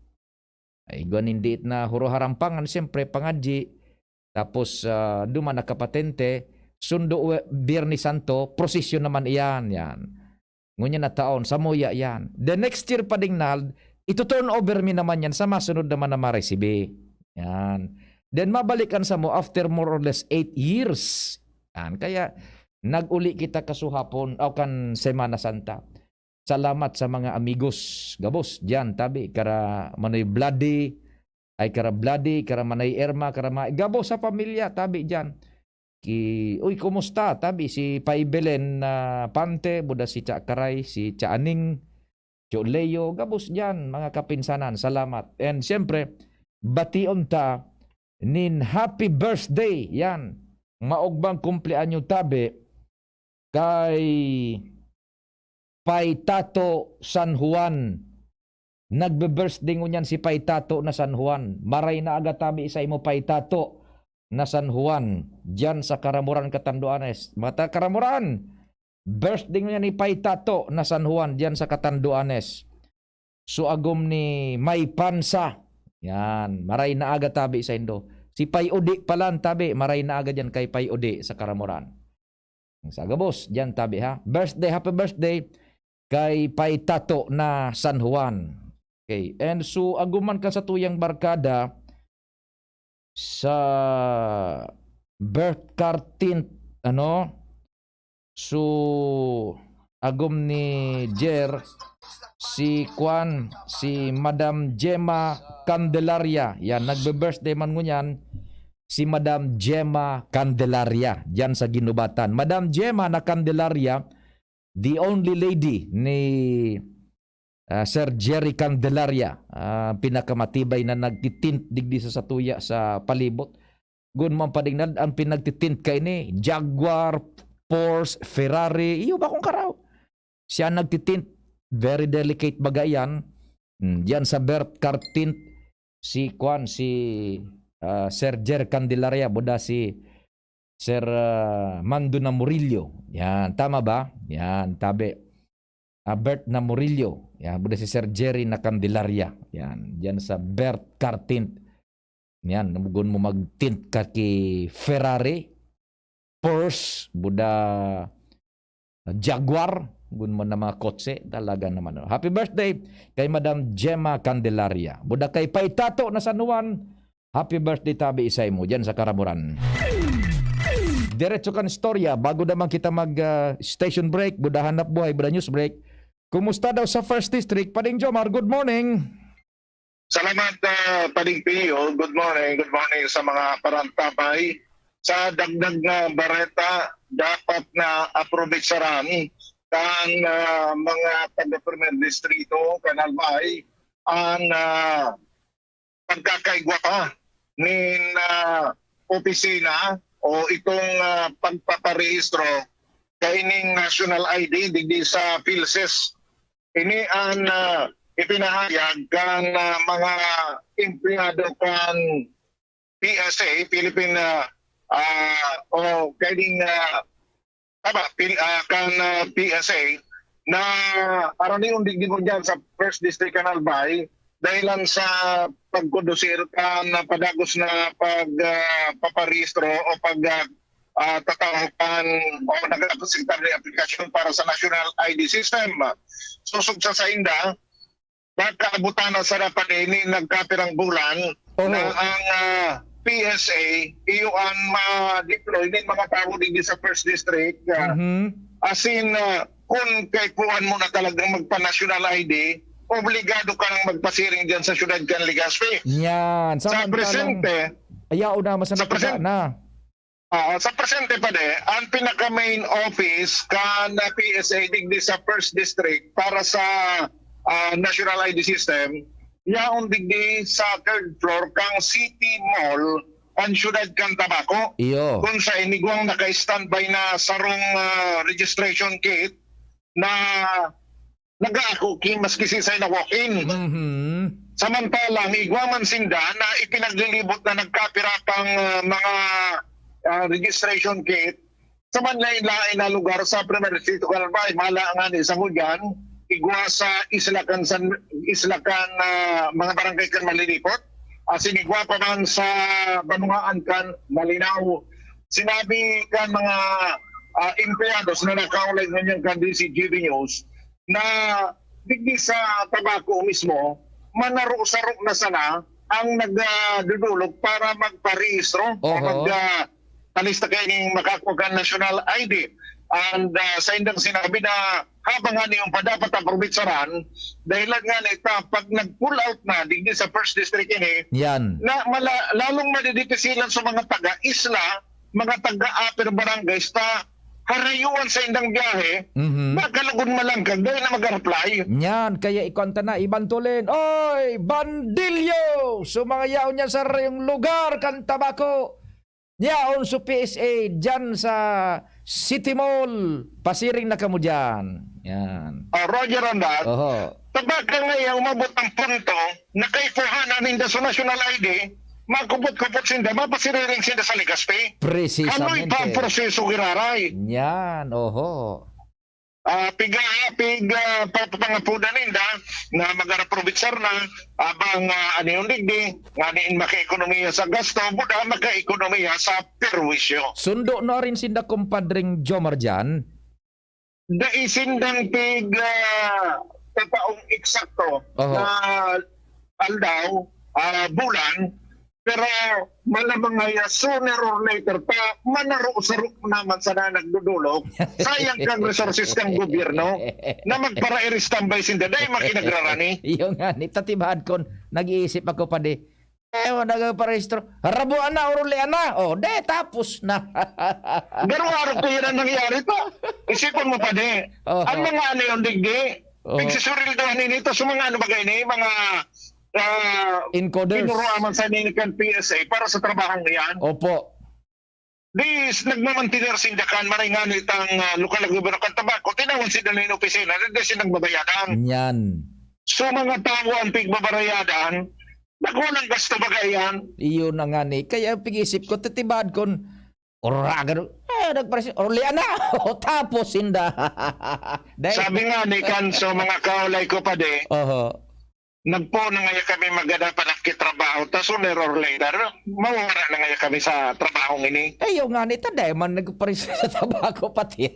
Ay, igwa nin diit na huro harampangan, siyempre, pangadyi. Tapos, ah, duman nakapatente, sundo we-, Biyernes Santo, prosesyon naman iyan, yan. Ngunyan na taon, samuya yan. The next year, Pading Nald, ito-turn over mi naman yan sa masunod naman na maresibi. Yan. Then mabalikan sa mo after more or less eight years. Yan. Kaya nag-uli kita kasuhapon o kan Semana Santa. Salamat sa mga amigos. Gabos, diyan, tabi, kara Manoy Bloody, ay kara Bloody, kara Manay Irma, kara ma-, gabos sa pamilya, tabi, diyan. Ki, uy, kumusta? Tabi, si Pay Belen na Pante, buda si Cha Karay, si Cha Aning, Cho Leo, gabos diyan, mga kapinsanan. Salamat. And siyempre, bation ta nin happy birthday. Yan. Maogbang kumpleanyo tabi kay Pay Tato San Juan. Nagbe-birthday ngunyan si Pay Tato na San Juan. Maray na aga tabi sa imo, Pay Tato na San Juan, diyan sa Karamuran, Catanduanes. Mga taga Karamuran, birthday ngunyan ni Pay Tato na San Juan, diyan sa Catanduanes. So, agom ni May Pansa. Yan, maray na aga tabi sa indo. Si Pay Udi palan tabi, maray na aga diyan kay Pay Udi sa Karamuran. Sa gabos, diyan tabi ha. Birthday, happy birthday kay Pay Tato na San Juan. Okay, and so, aguman ka sa tuyang barkada, sa birth card tint, ano? So, agom ni Jer, si Kwan, si Madam Gemma Candelaria. Yan, nagbe-birthday man ngunyan si Madam Gemma Candelaria, diyan sa Ginubatan. Madam Gemma na Candelaria, the only lady ni, ah, Sir Jerry Candelaria, ah, pinakamatibay na nagtitint digdi sa satuya sa palibot. Gun man, Pading Nald, ang pinagtitint kaini, Jaguar, Porsche, Ferrari, iyo ba kung karaw? Siya nagtitint. Very delicate baga iyan. Hmm, diyan sa birth card tint, si kuan, si, ah, Sir Jer Candelaria, buda si Sir, ah, Mando na Murillo. Yan, tama ba? Yan, tabi. Ah, Bert na Murillo. Yan, buda si Sir Jerry na Candelaria. Yan, diyan sa birth card tint. Yan, namugon mo mag-tint ka ki Ferrari, Porsche, buda, Jaguar, gun man na mga kotse, talaga naman, oh. Happy birthday kay Madam Gemma Candelaria. Buda kay Paitato na San Juan, happy birthday tabi isay mo diyan sa Karaburan. Diretso kan istorya, bago naman kita mag, ah, station break, buda hanap buhay, buda news break. Kumusta daw sa First District? Pading Jomar, good morning. Salamat, ah, Pading Pio. Good morning. Good morning sa mga parantabay. Sa dagdag na bareta, dapat na aprobetsaran kan, ah, mga taga Primer Distrito, kan Albay, ang, ah, pagkakaigwa pa nin, ah, opisina o itong, ah, pagpaparehistro kaining national I D digdi sa PhilSys. Ini an, ah, ipinahayag kan, ah, mga empleyado kan P S A, Philippine, ah, ah, o kaining, ah, tama, Pil-, ah, kan, ah, P S A na aranion digdi ngunyan sa First District kan Albay dahilan sa pagkondusir kan padagos na pag, ah, paparehistro o pag, ah, ah, tataw kan o nag-apresenta nin aplikasyon para sa National I D System. Sosog sa sainda, nakaabutan na sa dapat ini nagkapirang bulan Oho. na ang, ah, P S A, iyo ang ma-deploy nin mga tawo digdi sa First District. Ah, Mhm. as in, ah, kun kaipuhan mo na talagang magpa-national I D, obligado ka nang magpasiring diyan sa siyudad kan Legazpi. Yan. Sa Samantalang presente, ayaw na, mas sa napita present-, na. Ah, sa presente pa di, ang pinaka-main office kan P S A digdi sa First District para sa, ah, National I D System, yaon digdi sa third floor kan City Mall, kan siyudad kan Tabaco. Iyo. Kung sa inigwang naka-standby na sarong, ah, registration kit na nag-aako ki maski siisay na walk-in. Mhm. Samantalang igwa man sinda na ipinaglilibot na nagkapira pang, ah, mga, ah, registration kit sa manlaen-laen na lugar sa Primer Distrito kan Albay. Mala nga ni sa ngunyan, igwa sa isla kan San, isla kan, ah, mga barangay kan Malilipot, asin igwa pa man sa banwaan kan Malinao. Sinabi kan mga, ah, empleyados na nakaulay ngunyan kan D Z G B News, na digdi sa Tabaco mismo, manaro-saro na sana ang nagdudulog para magparehistro o Oho. mag, ah, palista kaining makakua kan national I D. And, ah, saindang sinabi na habang ano yung pa dapat aprobetsaran, dahilan nga na ita, pag nag-pull out na digdi sa First District ini, Yan. na mala-, lalong madidipisilan sa mga taga-isla, mga taga-upper barangays ta harayuan sa indang biyahe, Mhm. makalugod malangkag, dahil na mag-apply. Yan, kaya ikuan ta na, ibantulin. Oy, bandilyo! So, mga yaon niya sa rayong lugar kan Tabaco. Yaon sa P S A, dyan sa City Mall. Pasiring na kamo dyan. Yan. Ah, Roger on that. Oho. Tabaka nga iya umabot ang punto na kaipuhanan ninda sa national I D, makupot-kupot sinda, mapasiriring sinda sa Legazpi. Precisamente. Ano pa ang proseso giraray? Yan, oho. Ah, piga, piga, pa-, pangapudan ninda na mag-araprobitsar na abang, ah, ano yung digdi, nga nin makaekonomiya sa gasto, buda makaekonomiya sa perwisyo. Sundo na rin sinda, kumpadring Jomar dyan. Dai sindang pig, ah, tapaong eksakto Oho. na aldaw, ah, bulan, pero malamang nga ya, sooner or later pa, manaro-saro naman sana nagdudulog. Sayang kang resources kang gobyerno na magpara-standby sinda, dai makinagrarani. Iyo nga, ni, tatibahad kon nag-iisip ako pa di. Eh, wala ka parehistro. Rabuan na, urulian na. Oh, de, tapos na. Pero araw ko yun ang nangyari to. Isipon mo pa di. Oh. Ang mga ano yung digdi, Oh. pagsusurildohan ini to sa mga ano bagay ni, mga, ah, Encoders. Tinuruan man sa nini kan P S A para sa trabahong iyan. Opo. Di s-, nagmamantener sinda kan, maray ngani itang, ah, lokal na gobyerno kan Tabaco, tinawan sinda na yung opisina, na di sila nagbabayadan. Nyan. So, mga tawo ang pigbabarayadan, dako ng gasto baga yan. Iyo na nga ni. Kaya pag-isip ko, titibad kon, ora, gano, eh, nagpares-, orlian na. O, tapos, sinda. Dahil Sabi nga ni kan, so, mga kaulay ko pa di, Oho. nagpo na ngaya kami magada pa nakitrabaho, ta sooner or later, mawawara na ngaya kami sa trabahong ini. Ayaw nga ni, ta dai man nagpares sa Tabaco pati.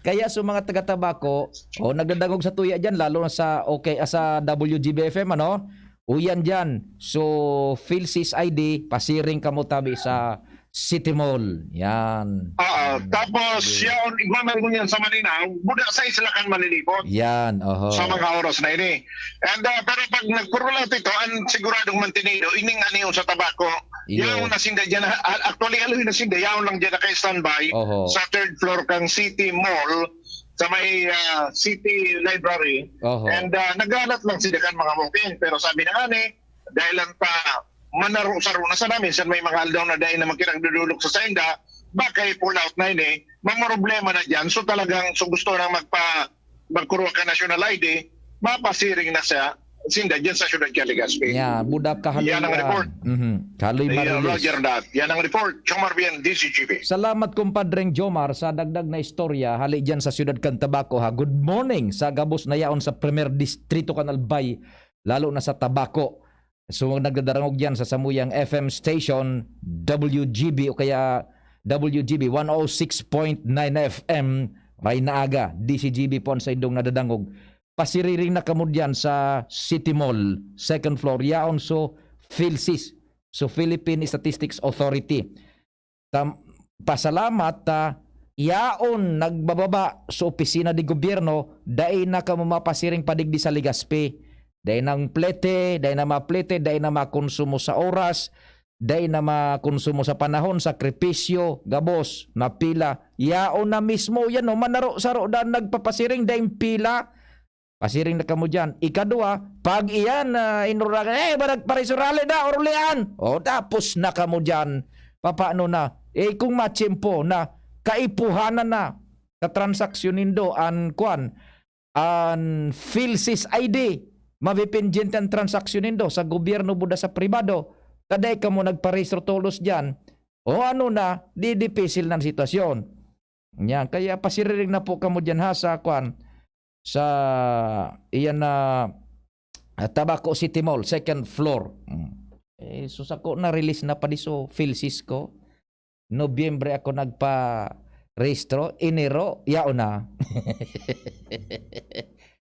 Kaya sa mga taga Tabaco, o, nagdadangog sa tuya dyan, lalo na sa, okay, ah, sa W G B F M, ano? Uyan dyan. So, Philsys I D, pasiring kamo tabi sa City Mall. Yan. Oo. Tapos, Ayun. yaon, igmamay mo yan sa Malinao, buda sa isla kan malilipot Yan, oho. sa mga oras na ini. And, ah, pero pag nagpurulaw ito, ang siguradong mantinido, ining aniyo sa Tabaco, Iyo. yaon na sinda dyan. Ah, actually, aloy na sinda, yaon lang dyan naka-standby Oho. sa third floor kang City Mall, sa may, ah, City Library. Oho. And, ah, naghahanap lang sila kan mga walk-in. Pero sabi na nga ni, dahil lang pa manaro-saro na sa namin, sa may mga aldaw na dahil na magkinagdudulog sa sainda, baka i-pull out na ini, mamroblema na dyan. So talagang, so gusto nang magpa-, magkuruha ka national I D, mapasiring na siya, sinda dyan sa siyudad kan Legazpi. Ya, budak kahaluy Yan ang ah. report. Mhm. Kahaluy Iya, marilis. Roger that. Yan ang report. Jomar Bien, D Z G B. Salamat, kumpadreng Jomar, sa dagdag na istorya hali dyan sa siyudad kan Tabaco, ha. Good morning sa gabos na yaon sa Primer Distrito kan Albay, lalo na sa Tabaco. So, nagdadarangog dyan sa samuyang F M station, W G B o kaya W G B one oh six point nine F M, may naaga, D Z G B po ang saindong nadadangog. Pasiriring na kamo diyan sa City Mall, second floor, yaon so Philsys, so Philippine Statistics Authority. Tam-, pasalamat ta yaon nagbababa sa opisina de gobyerno, dai na kamo mapasiring pa digdi sa Legazpi. Dai nang plete, dai na maplete, dai na makonsumo sa oras, dai na makonsumo sa panahon, sakripisyo, gabos, napila. Yaon na mismo yan, no? Manaro-saro dan nagpapasiring, daing pila. Pasiring na kamo diyan. Ikadua, pag iyan, ah, inuragan, "Eh, ba nagparisurali na, urulian?" O, tapos na kamo diyan. Papaano na? Eh, kung matiyempo na, kaipuhanan na, katransaksyon nindo, an, kwan, an Philsys I D, mapipendyente an transaksyon nindo sa gobyerno buda sa pribado, ta dai kamo nagparehistro tolos diyan. O ano na, di dipisil na an sitwasyon. Yan, kaya pasiriring na po kamo diyan ha, sa kwan, sa iyan na, ah, Tabaco City Mall, second floor. Mm. Eh, so sako na release na pa di so Philsys ko. Nobyembre ako nagpa-rehistro, Enero, yaon na.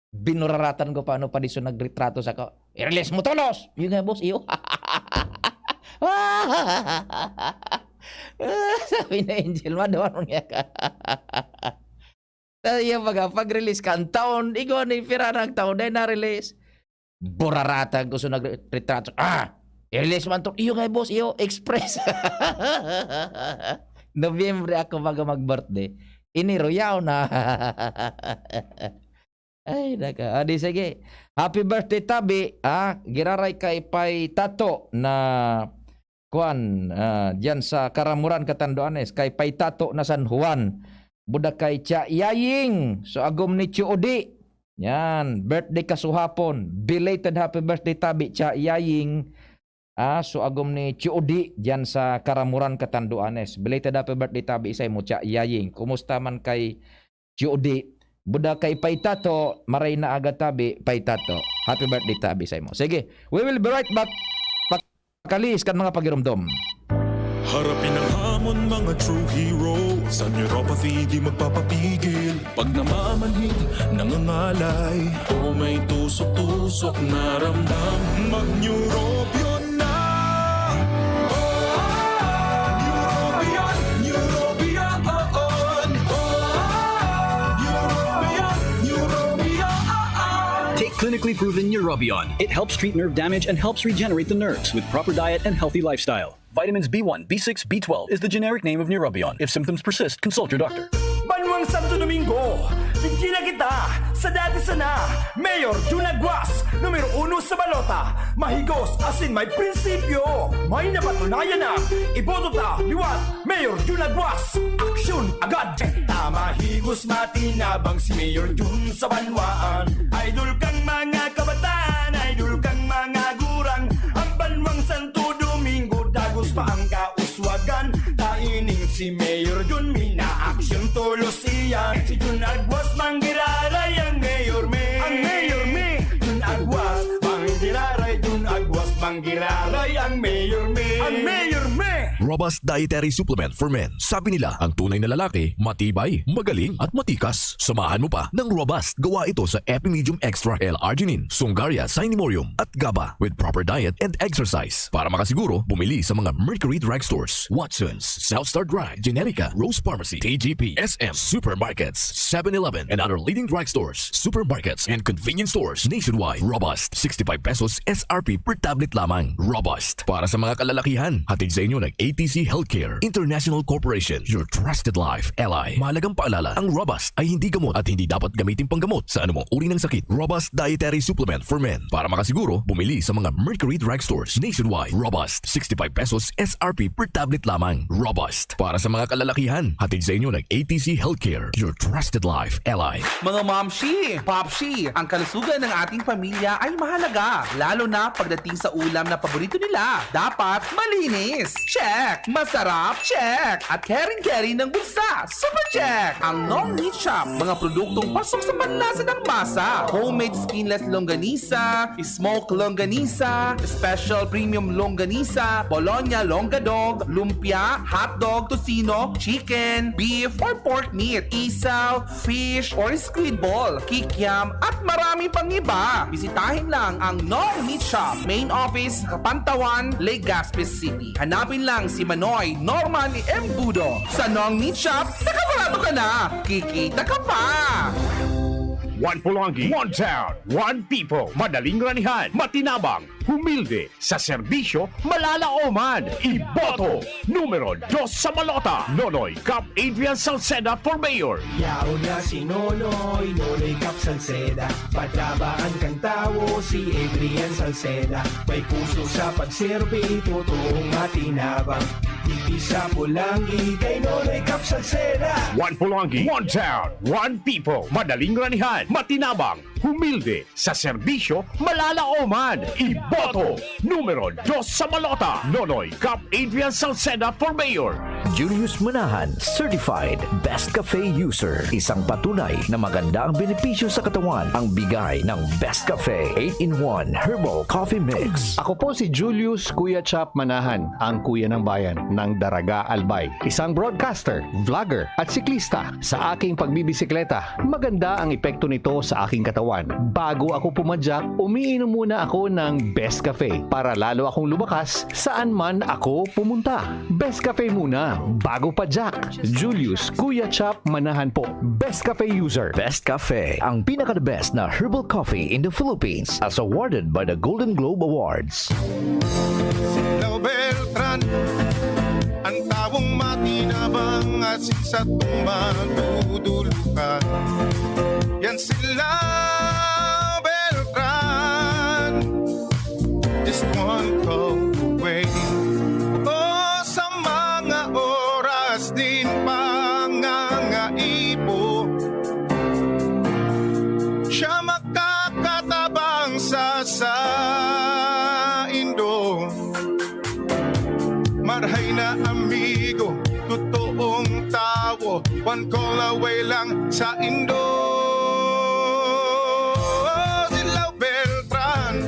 Binuraratan ko pa, ano, pa di so nagretrato sako. "I-release mo tolos!" Yun nga, boss, iyo. Sabi na Angel, "Madawar mo niya ka." Tayo baga, pag-release ka, ang taon, igwa ni pira na ang taon, dahil na-release. Buraratan ko sa nagretrato. "Ah! I-release man to." "Iyo nga, boss, iyo, express." Nobyembre ako baga mag-birthday. Enero, yaw na. Ay, naka, ah, di sige. Happy birthday, Tabi. Ah, giraray kay Pay Tato na, kwan, ah, diyan sa Karamuran, Catanduanes. Kay Pay Tato na San Juan. Buda kay Cha Yaying. So, agom ni Chu Udi. Yan, birthday kasuhapon. Belated happy birthday, Tabi, Cha Yaying. Ah, so agom ni Chu Udi diyan sa Karamuran, Catanduanes. Belated happy birthday, Tabi, isay mo, Cha Yaying. Kumusta man kay Chu Udi? Buda kay Pay Tato, maray na aga, Tabi, Pay Tato. Happy birthday, Tabi, isay mo. Sige, we will be right back. Pakalis kan mga pagiromdom. Harapin ang hamon, mga true hero. Sa neuropathy, di magpapapigil. Pag namamanhid, nangangalay, o may tusok-tusok na ramdam, mag-Neurobion na! Neurobion! Neurobion! Oo! Neurobion! Neurobion! Take clinically proven Neurobion. It helps treat nerve damage and helps regenerate the nerves with proper diet and healthy lifestyle. Vitamins B one, B six, B twelve is the generic name of Neurobion. If symptoms persist, consult your doctor. Banwang Santo Domingo, Hindi na kita sa dati sana. Mayor Jun Aguas, numero uno sa balota. Mahigos asin may prinsipyo. May napatunayan na. Iboto ta liwat. Mayor Jun Aguas, aksyon agad. Tama, higos, matinabang si Mayor Jun sa banwaan. Idol kang mga kabataan, idol kang mga gurang. Ang banwang Santo Domingo, dagos pa ang kauswagan. Taining si Mayor Jun, minaaksyon tolos iyan. Si Jun Aguas, manggiraray ang Mayor Me. Ang Mayor Me. Jun Aguas, manggiraray. Jun Aguas, manggiraray ang Mayor Me. Ang Mayor Me. Robust Dietary Supplement for Men. Sabi nila, ang tunay na lalaki, matibay, magaling, at matikas. Samahan mo pa ng Robust. Gawa ito sa Epimedium Extra L-Arginine, Sungaria Cinnamomum, at GABA with proper diet and exercise. Para makasiguro, bumili sa mga Mercury Drugstores, Watsons, South Star Drug, Generica, Rose Pharmacy, T G P, S M, Supermarkets, Seven Eleven, and other leading drugstores, supermarkets, and convenience stores nationwide. Robust, sixty-five pesos S R P per tablet lamang. Robust. Para sa mga kalalakihan, hatid sa inyo ng A T C Healthcare International Corporation, your trusted life ally. Mahalagang paalala, ang Robust ay hindi gamot at hindi dapat gamitin panggamot sa anumang uri ng sakit. Robust Dietary Supplement for Men. Para makasiguro, bumili sa mga Mercury Drugstores nationwide. Robust, sixty-five pesos S R P per tablet lamang. Robust. Para sa mga kalalakihan, hatid sa inyo ng A T C Healthcare, your trusted life ally. Mga momshi, popshi, ang kalusugan ng ating pamilya ay mahalaga, lalo na pagdating sa ulam na paborito nila. Dapat malinis. Check! Masarap? Check! At caring-caring ng bulsa. Super check! Ang Nong Meat Shop, mga produktong pasok sa panlasa ng masa. Homemade skinless longganisa, smoke longganisa, special premium longganisa, bologna longgadog, lumpia, hotdog, tocino, chicken, beef, or pork meat, isaw, fish, or squid ball, kikiam, at marami pang iba. Bisitahin lang ang Nong Meat Shop, main office, Kapantawan, Legazpi City. Hanapin lang si Manoy Norman Embudo. Sa Nong Meat Shop, nakabarato ka na! Kikita ka pa! One Polonggi, one town, one people. Madaling ranihan, matinabang, humilde, sa serbisyo, malalaoman. Iboto, numero dos sa balota, Nonoy Cap Adrian Salceda for Mayor. Yaon na si Nonoy, Nonoy Cap Salceda. Patabaan kan tawo si Adrian Salceda. May puso sa pagserbi, totoong matinabang. Digdi sa Polonggi, kay Nonoy Cap Salceda. One Polonggi, one town, one people. Madaling ranihan, matinabang, humilde, sa serbisyo, malalaoman. Iboto, numero dos sa balota, Nonoy Cap Adrian Salceda for Mayor. Julius Manahan, certified Best Cafe user. Isang patunay na maganda ang benepisyo sa katawan ang bigay ng Best Cafe eight-in-one Herbal Coffee Mix. Ako po si Julius Kuya Chap Manahan, ang kuya ng bayan ng Daraga, Albay. Isang broadcaster, vlogger, at siklista. Sa aking pagbibisikleta, maganda ang epekto nito sa aking katawan. Bago ako pumadyak, umiinom muna ako ng Best Cafe para lalo akong lumakas saan man ako pumunta. Best Cafe muna, bago padyak. Julius Kuya Chap Manahan po. Best Cafe user. Best Cafe, ang pinaka-the best na herbal coffee in the Philippines, as awarded by the Golden Globe Awards. Silaw Beltran, ang tawong matinabang at sinsatong madudulukan. Yan sila, Beltran, just one call away. O sa mga oras din pangangaipo, siya makakatabang sa saindo. Marhay na amigo, totoong tawo, one call away lang saindo. Silaw Beltran,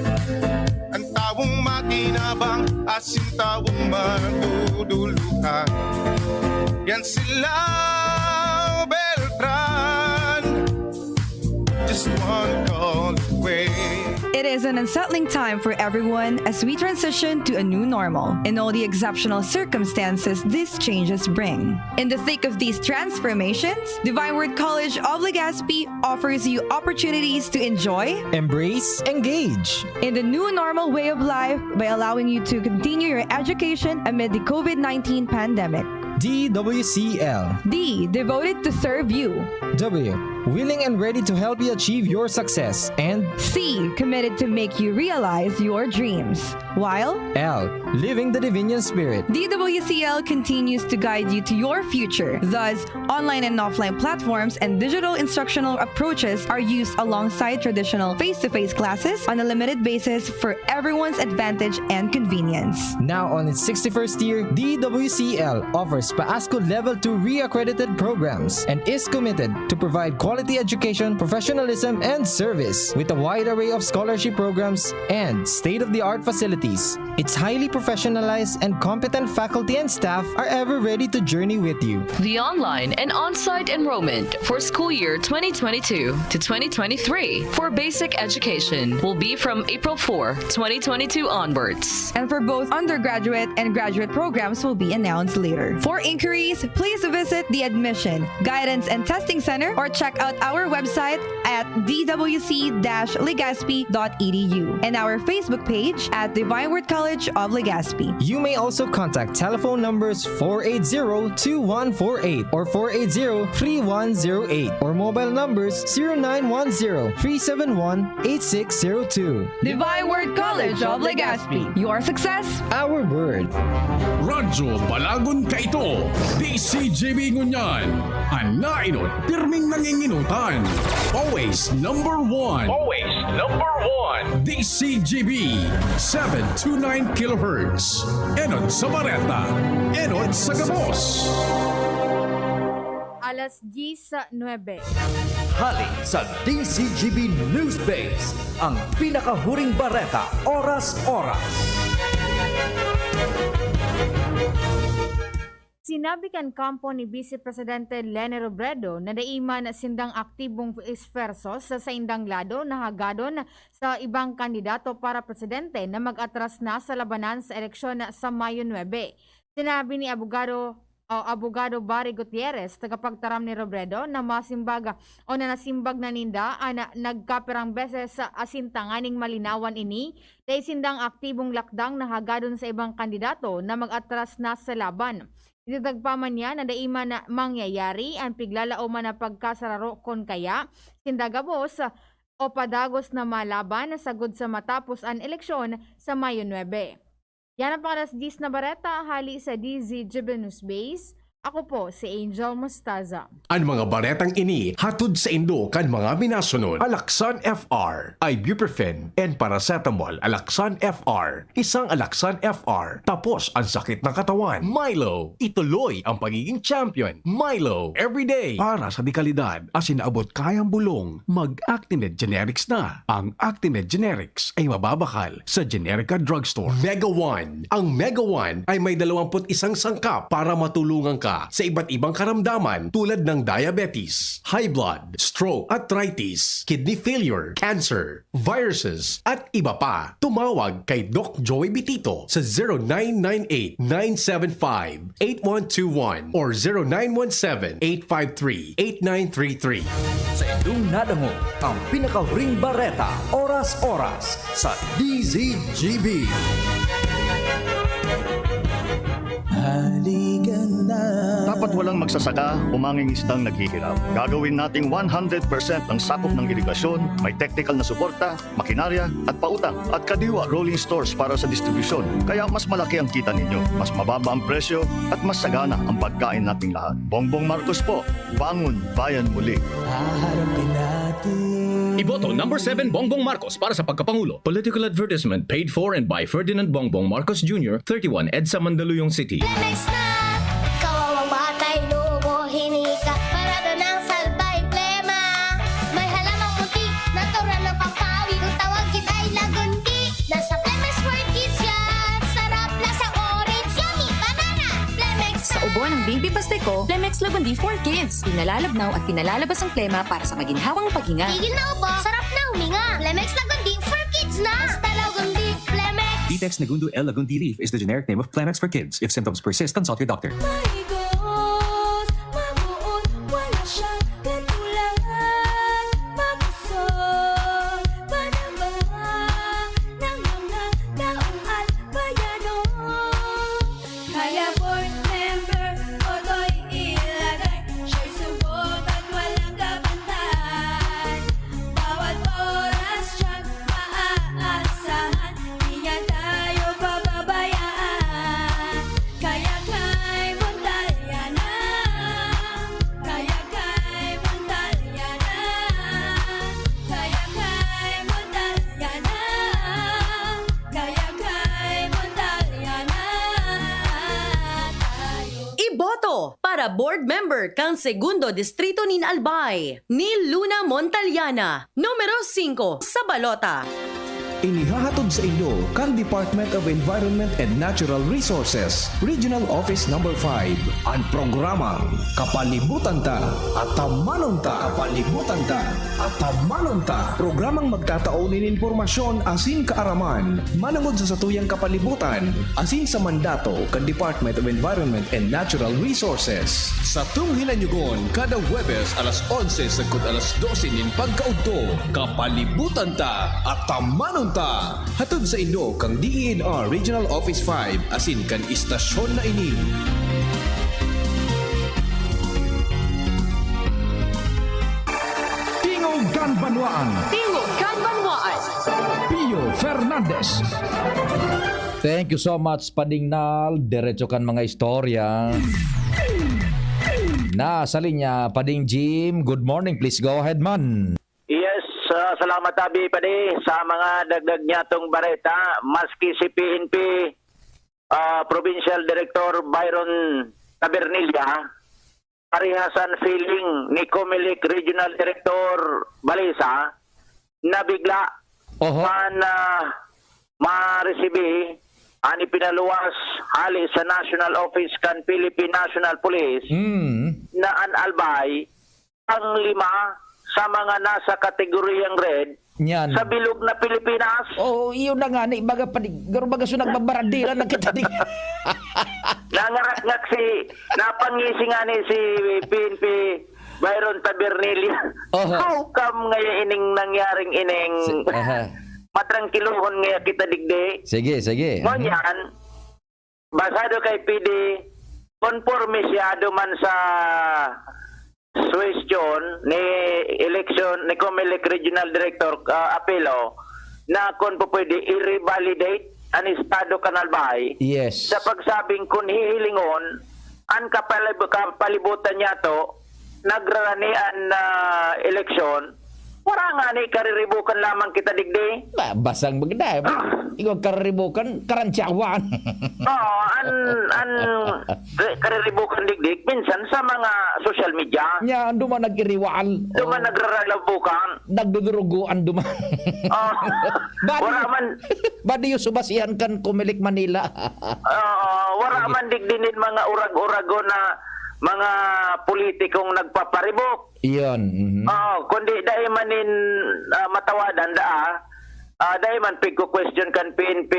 ang tawong matinabang, asin tawong maduduluhan. Yan sila, Beltran, just one call away. It is an unsettling time for everyone as we transition to a new normal. In all the exceptional circumstances these changes bring. In the thick of these transformations, Divine Word College of Legazpi offers you opportunities to enjoy, embrace, engage in the new normal way of life by allowing you to continue your education amid the COVID nineteen pandemic. D W C L. D, devoted to serve you. W, willing and ready to help you achieve your success. And C, committed to make you realize your dreams. While L, living the Divinian Spirit. D W C L continues to guide you to your future. Thus, online and offline platforms and digital instructional approaches are used alongside traditional face-to-face classes on a limited basis for everyone's advantage and convenience. Now on its sixty-first year, D W C L offers PASCU Level two re-accredited programs and is committed to provide quality education, professionalism, and service. With a wide array of scholarship programs and state-of-the-art facilities, its highly professionalized and competent faculty and staff are ever ready to journey with you. The online and on-site enrollment for school year twenty twenty-two to twenty twenty-three for basic education will be from April four, twenty twenty-two onwards. And for both undergraduate and graduate programs will be announced later. For inquiries, please visit the Admission, Guidance and Testing Center or check out our website at d w c dash legazpi dot e d u and our Facebook page at Divine Word College of Legazpi. You may also contact telephone numbers four eight zero two one four eight or four eight zero three one zero eight or mobile numbers zero nine one zero three seven one eight six zero two. Divine Word College of Legazpi. Your success, our word. Radyo Balagon kaito, D C G B ngunyan. An naenot, pirming nanginginutan. Always number one. Always number one. D C G B, seven two nine kilohertz. Enot sa bareta, enot sa gabos. Alas diyes nuebe. Hali sa D C G B News Base, ang pinakahuring bareta, oras-oras. Sinabi kan kampo ni Vice Presidente Leni Robredo na dai man sindang aktibong esfuerso sa saindang lado na hagadon sa ibang kandidato para presidente na mag-atras na sa labanan sa eleksyon sa Mayo nuebe. Sinabi ni abogado, o abogado Barry Gutierrez, tagapagtaram ni Robredo, na masimbag o na nasimbag na ninda an nagkapirang beses asin tanganing malinawan ini, dai sindang aktibong lakdang na hagadon sa ibang kandidato na mag-atras na sa laban. Idagdag pa man niya na dai man na mangyayari an piglalaoman na pagkasararo kun kaya sinda gabos o padagos na malaban sagkod sa matapos an eleksyon sa Mayo nuebe. Yan ang pang alas diyes na bareta hali sa D Z G B News Base. Ako po si Angel Mostaza. An mga baretang ini hatod saindo kan mga minasunod: Alaxan F R, ibuprofen and paracetamol. Alaxan F R, isang Alaxan F R, tapos ang sakit ng katawan. Milo, ituloy ang pagiging champion. Milo, everyday, para sa dekalidad asin abot kayang bulong, mag-Actined Generics na. Ang Actined Generics ay mababakal sa Generica Drugstore. Mega One. Ang Mega One ay may dalawampu't isang sangkap para matulungan ka sa iba't ibang karamdaman tulad ng diabetes, high blood, stroke, arthritis, kidney failure, cancer, viruses, at iba pa. Tumawag kay Doc Joey Bitito sa zero nine nine eight nine seven five eight one two one or zero nine one seven eight five three eight nine three three. Sa indong nadangog ang pinakahuring bareta, oras-oras sa D Z G B. Halikan na. Dapat walang magsasaka o mangingisdang naghihirap. Gagawin nating one hundred percent ang sakop ng irigasyon, may technical na suporta, makinarya at pautang, at Kadiwa Rolling Stores para sa distribusyon, kaya mas malaki ang kita ninyo, mas mababa ang presyo, at mas sagana ang pagkain nating lahat. Bongbong Marcos po, bangon bayan muli. Haharapin natin. Iboto number seven Bongbong Marcos para sa pagkapangulo. Political advertisement paid for and by Ferdinand Bongbong Marcos Junior, thirty-one EDSA, Mandaluyong City. Lemex na! Kawawang batay, lubo, hinika, parado ng salbay, plema. May halamang puti, natural na pampawi. Kung tawagin ay lagundi, nasa Lemex for Kids yan. Sarap, lasa orange, yummy, banana. Lemex na! Sa ubo ng baby bastiko, Lemex Lagundi for Kids. Pinalalabnaw at pinalalabas ang plema para sa maginhawang paghinga. Tigil na ubo, sarap na huminga. Lemex Lagundi for Kids na! Basta Lagundi, Lemex! Vitex Nagundo L Lagundi Leaf is the generic name of Plemex for Kids. If symptoms persist, consult your doctor. Maigos, mabuot, wala siyang katulad. Mabusog, panaba ng mga taong albayano. Kaya board member o ta board member kan Segundo Distrito nin Albay, ni Luna Montaliana, numero singko sa balota. Inihahatod sa inyo kan Department of Environment and Natural Resources, Regional Office Number five, an programang Kapalibutan Ta, Atamanon Ta. Kapalibutan Ta, Atamanon Ta. Programang magtatao nin impormasyon asin kaaraman manongod sa satuyang kapalibutan asin sa mandato kan Department of Environment and Natural Resources. Satong hinanyugon kada Huwebes alas onse sagkod alas dose nin pagkaudto. Kapalibutan Ta, Atamanon Ta. Hatod sa inyo kan D E N R Regional Office five asin kan istasyon na ini. Tingog kan Banwaan. Tingog kan Banwaan. Pio Fernandez. Thank you so much, Pading Nal. Diretso kan mga istorya. Nasa linya, Pading Jim. Good morning. Please go ahead, man. Yes, ah, salamat, Abi, padi, sa mga dagdag niyatong bareta. Maski si P N P, ah, Provincial Director Byron Tabernilla, parehas an feeling ni Comelec Regional Director Balisa, nabigla Oho. kan, ah, maresibi an ipinaluwas hali sa National Office kan Philippine National Police Mm. na an Albay panglima sa mga nasa kategoryang red Yan. sa bilog na Pilipinas. Oo, iyon na nga, ni, baga pa di, garo baga so nagbabarandila na kita di. Nangarakngak si, napangisi nga ni si P N P Byron Tabernilla. Oho. How come ngaya ining nangyaring ining Si-, aha. matrangkilohon ngaya kita digdi? Sige, sige. Ngunyan, basado kay P D, konporme siya duman sa suwestiyon ni eleksyon ni Comelec Regional Director, ah, Apelo, na kung po pwede, i-revalidate an estado kan Albay Yes. sa pagsabing kun hihilingon an kapalib-, kapalibutan niyato, nagrarani an, ah, eleksyon, wara ngani, kariribukan lamang kita digdi. Ba, basang magda, eh. Ikaw kariribukan, karantyawan. Oo, an, an, re-, kariribukan digdi, minsan sa mga social media. Nya, duman nag-iriwal. Duman Oo. nagraralabukan. Nagdudurugoan duman. Oh, Badi, wala man. badi yung subasihan kan Comelec Manila. Oo, wala Sige. man digdi nin mga urag-urago na mga politikong nagpaparibok. Iyon, mhm. Oo, kundi dai man nin, ah, matawadan daa, ah, dai man pigko-question kan P N P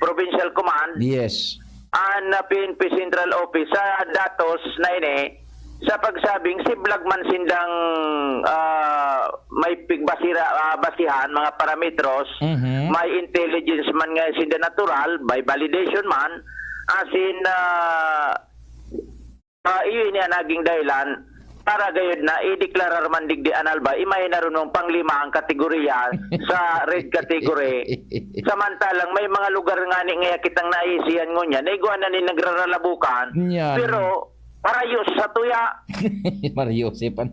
Provincial Command, Yes. an, ah, P N P Central Office sa datos na ini, sa pagsabing siblag man sindang, ah, may pigbasira-, ah, basihan, mga parametros, Mhm. may intelligence man nga sinda natural, may validation man, asin, ah, Ah, iyo ini an naging dahilan para gayod na ideklarar man digdi an Albay, imahinaron mong panglima ang kategorya sa red category. Samantalang may mga lugar ngani ngaya kitang naisihan ngunyan na igwa na nin nagraralabukan, Yan. pero parayo sa tuya. Mario, si pan-,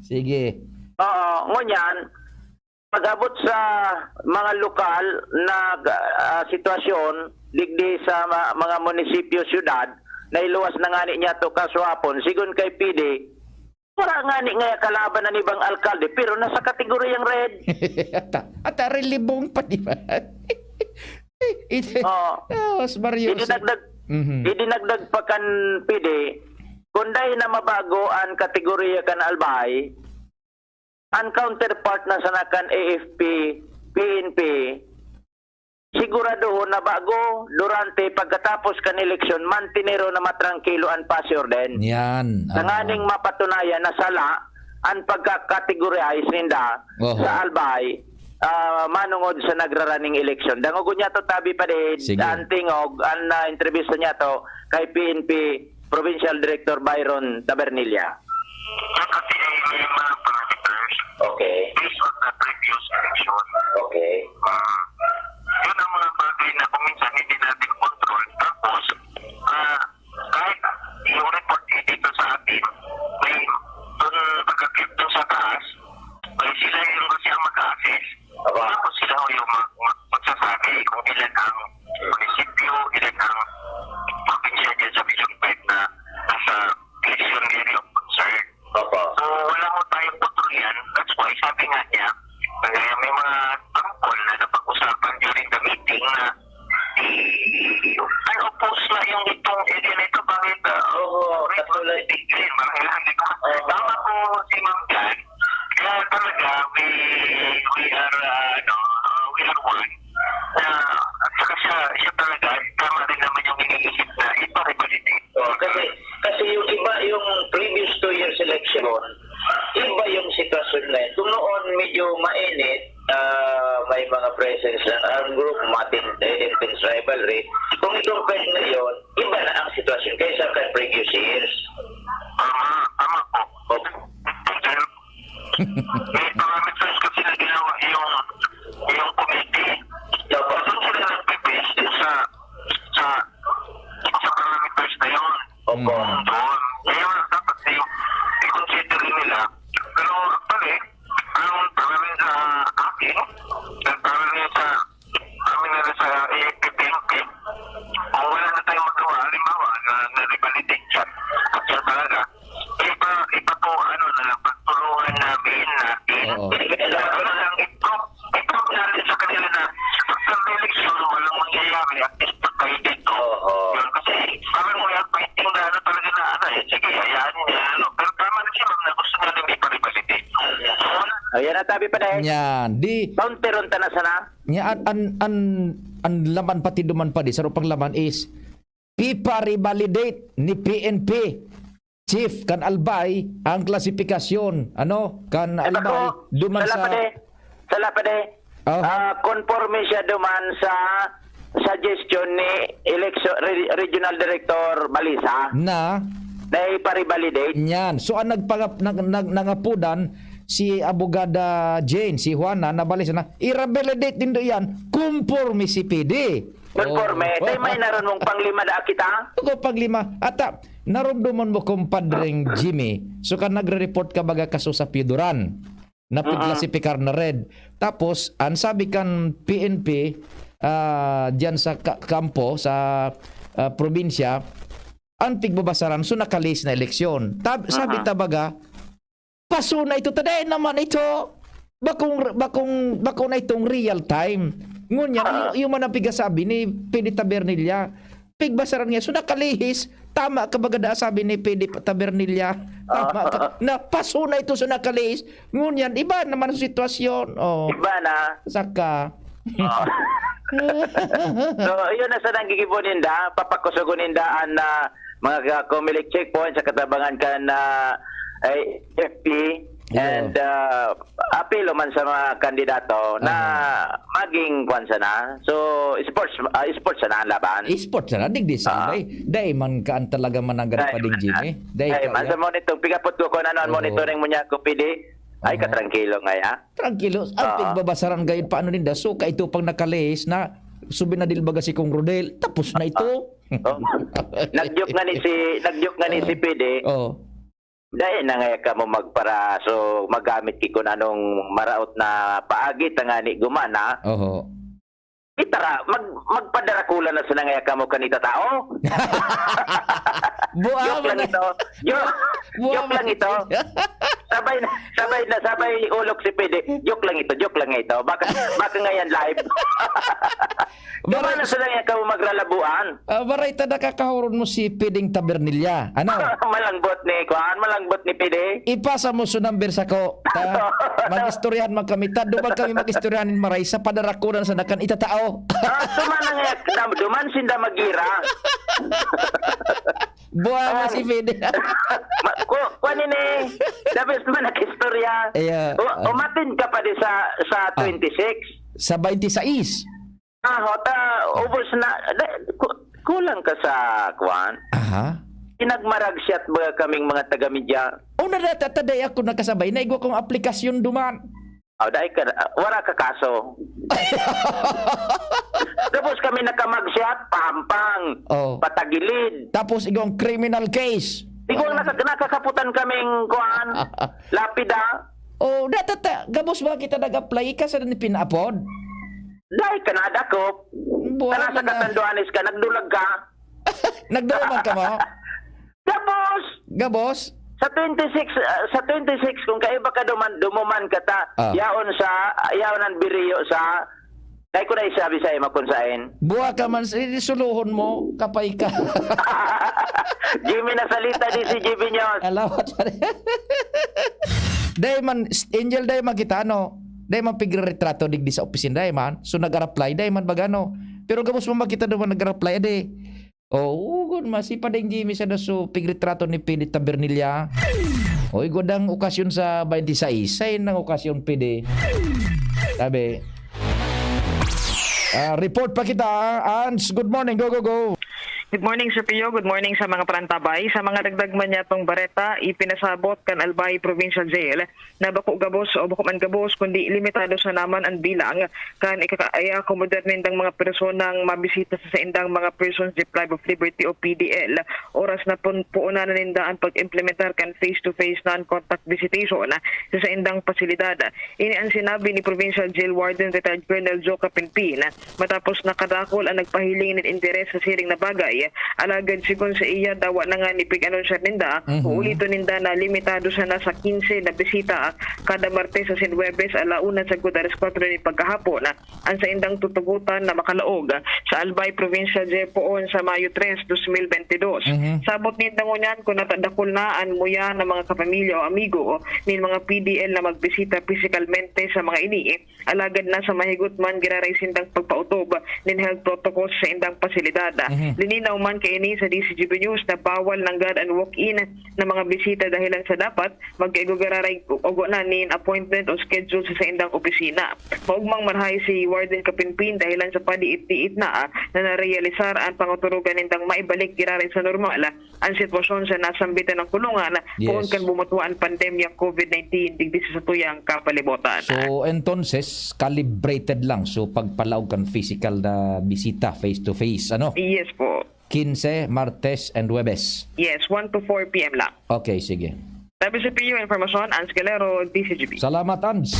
Sige. Oo, ngunyan, pag-abot sa mga lokal na, ah, sitwasyon digdi sa ma-, mga munisipyo, syudad, na iluwas na ngani niyato kaswapon, sigon kay P D, wala ngani ngaya kalaban an ibang alkalde, pero nasa kategoryang red. Ata, ata relibong pa, di ba? Ito, Oo. oh, si Mario, si Idinagdag, Mhm. idinagdag pa kan P D, kung dai na mabago an kategorya kan Albay, an counterpart na sana kan A F P, P N P, siguradohon na bago, durante, pagkatapos kan eleksyon, mantenero na matrangkilo an pasi orden. Yan. Tanganing Oo. mapatunayan na sala an pagka-categorize ninda Oho. sa Albay, ah, manungod sa nagraraning eleksyon. Dangogon niyato, tabi pa din, Sige. an tingog, an, ah, entrevista niyato kay P N P Provincial Director Byron Tabernilla. Yung kasi may mga parameters Okay. based on the previous election. Okay. Ah, yun ang mga bagay na kung minsan hindi natin control. Tapos, ah, kahit yung report dito sa atin, may dun pagkakit dun sa taas, may sila yung kasi ang mag-assess. Aba. Tapos sila ho yung mag-, mag-, magsasabi kung ilan ang munisipyo, ilan ang probinsya dyan sa Region five na nga niya, kaya may mga tungkol na napag-usapan during the meeting na i-, ano po sila yung itong area na ito, bakit, ah, Oo, katulad. Big Green, parang ilan, di ba? Oo. Tama po si Ma'am Jan, kaya talaga, we, we are, ah, ano, ah, we are one. Na, at saka siya, siya talaga, tama rin naman yung iniisip na ipa-revalidate. Oo, kasi, kasi yung iba, yung previous two years election, iba yung sitwasyon ngayon. Kung noon, medyo mainit, ah, may mga presence ng armed group, matin-, intense rivalry. Kung i-compare ngayon, iba na ang sitwasyon kaysa kay previous years. Tama, tama po. May parameters kasi na ginawa yung, yung committee. Opo. Doon sila nagbe-base sa, sa, sa parameters na yun. Opo. Mm. Doon. Kaya dapat i-, i-consider nila. Pero actually, ang para rin sa akin, ang para rin sa kami na rin sa A F P-P N P, kung wala na tayong magawa, halimbawa, na, na-revalidate siya, at siya talaga, ipa, ipa po, ano na lang, pagtulungan namin, natin. Oo. Ano lang, i-prove, i-prove natin sa kanila na after the election, walang mangyayari, at least pag kayo dito. Oo. Yun, kasi parang wala pa yung tindahan na talaga na, ano, eh, sige, hayaan niya, ano. Pero tama na siya, ma'am, na gusto niya na may paribalite. So, Ayan na, tabi pa dahil. Yan. Di, Counteron ta na sana. Nya an, an, an, an laman pati duman pa di, saro pang laman is pipa-revalidate ni P N P chief kan Albay ang klasifikasyon, ano, kan Ito Albay, po, duman sala sa pa de. Sala pa de. Oh. Ah, konforme siya duman sa suggestion ni election, re-, Regional Director Balisa Na? na ipa-revalidate. Yan. So, ang nagpangap-, nag-, nag-, nangapodan si Abogada Jane, si Juana, na Balisa na, "I-revalidate nindo yan, conforme si P D." Conforme. Oh. Tay may naron mong panglima da kita? Ako panglima. Ata, narumduman mo, kumpadreng Jimmy, so kan nagre-report ka baga kaso sa Pioduran, na Mm-mm. pigklasipikar na red. Tapos, ang sabi kan P N P, ah, diyan sa ka-, kampo, sa, ah, probinsya, ang pigbabasaran, so nakalihis na eleksyon. Tab-, sabi Aha. ta baga, "Paso na ito, ta dai naman ito. Bakong, bakong, bako na itong real time." Ngunyan, Ah. yung, yung man ang pigasabi ni P D Tabernilla, pigbasaran niya, so nakalihis, tama ka baga da, sabi ni P D Tabernilla. Tama Ah. ka. Na, paso na ito, so nakalihis. Ngunyan, iba naman ang sitwasyon. Oh. Iba na. Saka. Ah. So, yun na sa nanggigibo ninda, papakusugon ninda ang, ah, mga ka-, Comelec checkpoint sa katabangan kan, ah, ay, F P. Yeah. And, ah, apelo man sa mga kandidato na Aha. maging kwan sana. So, sports, ah, sports sana ang laban. Sports sana, digdi sa Ah. dai, dai man kaan talaga mananggad Dai pa ding man, Jimmy. ah. Dai Dai man, kaya. Sa monitor, pigapot ko kung ano ang Oo. monitoring mo niya, ko, P D. Ay, Oo. katrangkilo nga, ya. Trangkilo. Ang Oo. pigbabasaran gayud pa ano ninda. So, kaito pang nakalihis na, subinadil baga si Kong Rodel. Tapos na ito. Oh. Nagyok nga ni si, nagyok nga ni si P D. Oh. Dai na nga kamo magparaso, magamit ki kun anong maraot na paagi, tangani gumana. Oho. Itara, mag-, magpadarakula na sana nga kamo kan itatao. Buang Joke lang na. ito. Joke, Buang joke lang na. ito. Sabay na, sabay na, sabay ulok si P D. Joke lang ito, joke lang ito. Baka, baka ngayon live. Baray- Gumana sila nga kamo magralabuan. Ah, baray ta nakakahuron mo si P D-ng Tabernilla. Ano? Malangbot ni, kuan, malangbot ni P D. Ipasa mo su number sako. Ta, mag-istoryahan man kami. Ta, duman kami mag-istoryahan nin maray sa padarakunan sa nakan itatao. Ah, duman ang, na, duman sinda magira. Buha mo Ah. si Fede. Ma-, ku-, kuwan ini. Dapat man nag-istorya. Iya. U-, umatin ka pa di sa, sa Ah. twenty-six. Sa twenty-six. Ah, ho, ta, ubos na, da, ku-, kulang ka sa, kuwan. Aha. Pinagmaragsyat ba kaming mga taga-media? O, na, da, ta, ta, dai ako nakasabay. Naigwa kong aplikasyon duman. O, dai ka, wala ka kaso. Tapos kami nakamagsyat, pahampang, Oh. patagilid. Tapos igwang criminal case. Igwang naka-, nakakaputan kaming, kuwan, lapida. Oh, da, ta, ta, gabos ba kita nag-apply? Ika sa ni pinaapod? Dai ka nadakop. Buwan Kana sa na. Katanduanes ka, nagdulag ka. Nagdulag man ka mo? Gabos! Gabos? Sa twenty-six, ah, sa twenty-six, kung kaiba ka duman, dumuman ka ta, Ah. yaon sa, yaon ang biriyo sa, kay ko na isabi sa imo kung sain. Buha ka man, si-, suluhon mo, kapay ka. Jimmy Nasalita, D C G B News. Alawat pa rin. Dai man, Angel, dai man kita, ano? Dai man pigreretrato digdi sa opisina, dai man. So, nag-reply, dai man baga, no? Pero gabos mo makita duman nag-reply, adi. Oo, kun masipa dai Jimmy sa daso, pigretrato ni Pili Tabernilla. Oy, godang okasyon sa twenty-six, say nang okasyon, pidi. Sabi, ah, report pa kita, Ans. Good morning, go, go, go. Good morning, Sir Pio. Good morning sa mga parantabay. Sa mga dagdag man niyatong bareta, ipinasabot kan Albay Provincial Jail na bako gabos o bako man gabos, kundi limitado sana man an bilang kan ikaka-, i-akomodar nindang mga personang mabisita sa saindang mga persons deprived of liberty o P D L. Oras na pon-, puunan na ninda an pag-implementar kan face-to-face non-contact visitation sa saindang pasilidad. Ini an sinabi ni Provincial Jail Warden Retired Colonel Joe Capinpin. Matapos na kadakul an nagpahiling nin interes sa siring na bagay, alagad sigon sa iya, dawa na nga ni pig-anunsyar ninda, Mhm. uuliton ninda na limitado sana sa quince na bisita kada Martes asin Huwebes, ala una sagkod alas kwatro nin pagkahapon, an saindang tutugotan na makalaog sa Albay Provincial Jail poon sa Mayo tres, dos mil bente dos. Mhm. Sabot ninda ngunyan kun natatadakul na an muya na mga kapamilya o amigo nin mga P D L na magbisita pisikalmente sa mga ini, alagad nasa mahigot man giraray sindang pagpaotob nin health protocols sa indang pasilidad. Mhm. Lininaw man kaini sa D C G B News na bawal nanggad an walk-in na mga bisita dahilan sa dapat magkaigo giraray ugo na nin appointment o schedule sa saindang opisina. Maogmang marahay si Warden Kapinpin dahilan sa padiit-diit na, na narealisar an pangaturugan nindang maibalik giraray sa normal an sitwasyon sa nasambitan ng kulungan Yes. poon kan bumutwa an pandemyang covid nineteen digdi sa satuyang kapalibutan. So, entonces, calibrated lang. So, pagpalaog kan physical na bisita, face to face, ano? Yes po. Quince, Martes and Huwebes. Yes, one to four P M lang. Okay, sige. Sabi sa P U Informasyon, Ans Galero, D C G B. Salamat, Ans.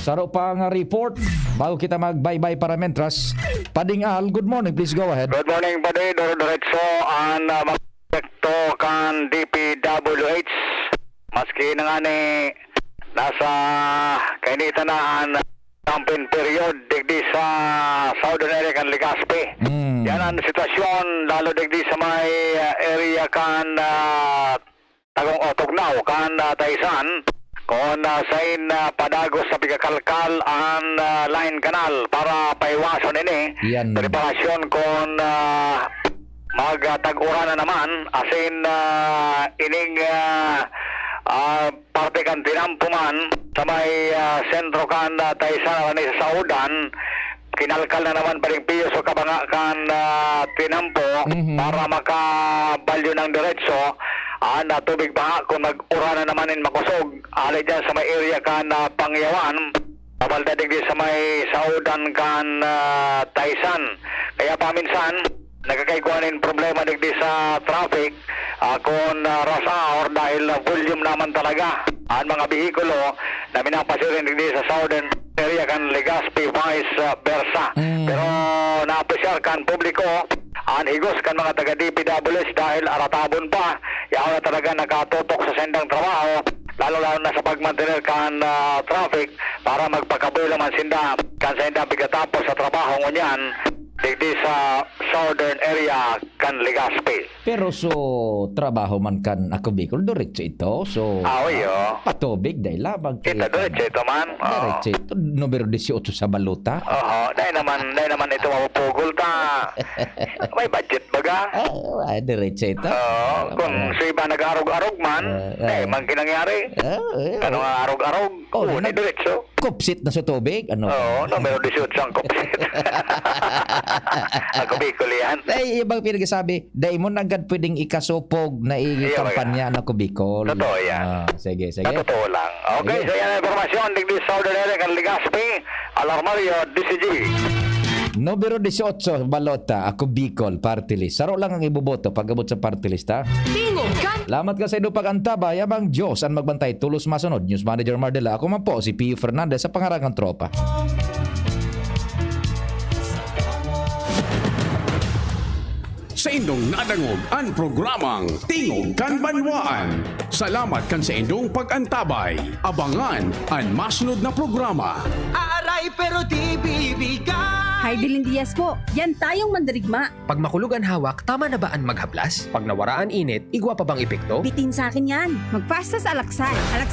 Saro pa ang report. Bago kita magbaybay para mentras, Pading Al, good morning. Please go ahead. Good morning, Padi. Doro-, diretso an, ah, mga proyekto kan D P W H. Maski na nga ni nasa kainitan na an campaign period digdi sa southern area kan Legazpi. Mm. Yan ang sitwasyon, lalo digdi sa may, ah, area kan, ah, Tagong o Tugnaw kan, ah, Taysan, kun, ah, sain, ah, padagos na pigakalkal an, ah, line canal para paiwason ini. Yan. Preparasyon kun, ah, mag, ah, tag-uran na naman, asin, ah, ining, ah, ah, parte kan Tinampo man, sa may, ah, sentro kan, ah, Taysan, asin sa Saudan, kinalkal na naman pa rin piyo sa kabanga kan, ah, Tinampo Mhm. para makabalyo ng diretso. Ah, na tubig pa nga kung nag-uran na naman in makosog. Ali dyan sa may area kan, ah, Pangyawan. Pabalda digdi sa may saudan kan, ah, Taysan. Kaya paminsan, nagkakaigwa nin problema digdi sa traffic, ah, kun, ah, rush hour dahil, ah, volume naman talaga ang mga behikulo na minapasiring digdi sa southern area kan Legazpi, vice, ah, versa. Mm. Pero naapresyar kan publiko ang higos kan mga taga D P W H dahil aratabon pa, yaon na talaga nakatutok sa sendang trabaho, lalo-lalo na sa pagmantener kan, ah, traffic para magpakabuhi naman sinda kan sendang pagkatapos sa trabaho ngunyan digdi sa southern area kan Legazpi. Pero so, trabaho man kan Ako Bicol, diretso ito. So, Ah, oy, ah, oh. patubig, dahil labag Ito, kayo diretso ka na. ito man. Oo. Diretso ito, numero dieciocho sa balota. Oo, dahil naman, dahil naman ito mapupugol ta. May budget baga. Ah, ah, diretso ito. Oo, Ah, kung ah. sa iba nag-arog-arog man, Ah, ah. eh, man kinangyari. Ah, eh, Ano oh. nga arog-arog? Oh, Oo, nag- diretso. Kupsit na sa tubig, ano? Oo, numero dieciocho ang kupsit. Ako Bicol yan. Ay, ibang pinagsasabi, dai mo nanggad pwedeng ikasopog na Iya, ikampanya na Ako Bicol. Totoo yan. Ah, sige, sige. Sa totoo lang. Okay, Sige. so yan ang impormasyon. Digdi sa Southern Area kan Legazpi, Alarmario, D C G. Numero dieciocho, balota, Ako Bicol, party list. Saro lang ang iboboto pag-abot sa party list, ha? Tingog kan Salamat ka sa inyong pag-antabay, abang Diyos ang magbantay. Tulos masunod. News Manager Mardela, ako man po si Pio Fernandez sa Pangarangang Tropa. Saindong nadangog an programang Tingog kan Banwaan. Salamat kan saindong pag-antabay. Abangan an masunod na programa. Aray pero di bibigay. Hi, Dilin Diaz po. Yan tayong mandirigma. Pag makulog an hawak, tama na ba an maghaplas? Pag nawara an init, igwa pa bang epekto? Bitin sa akin yan. Magpasta sa Alaxan. Alaxan.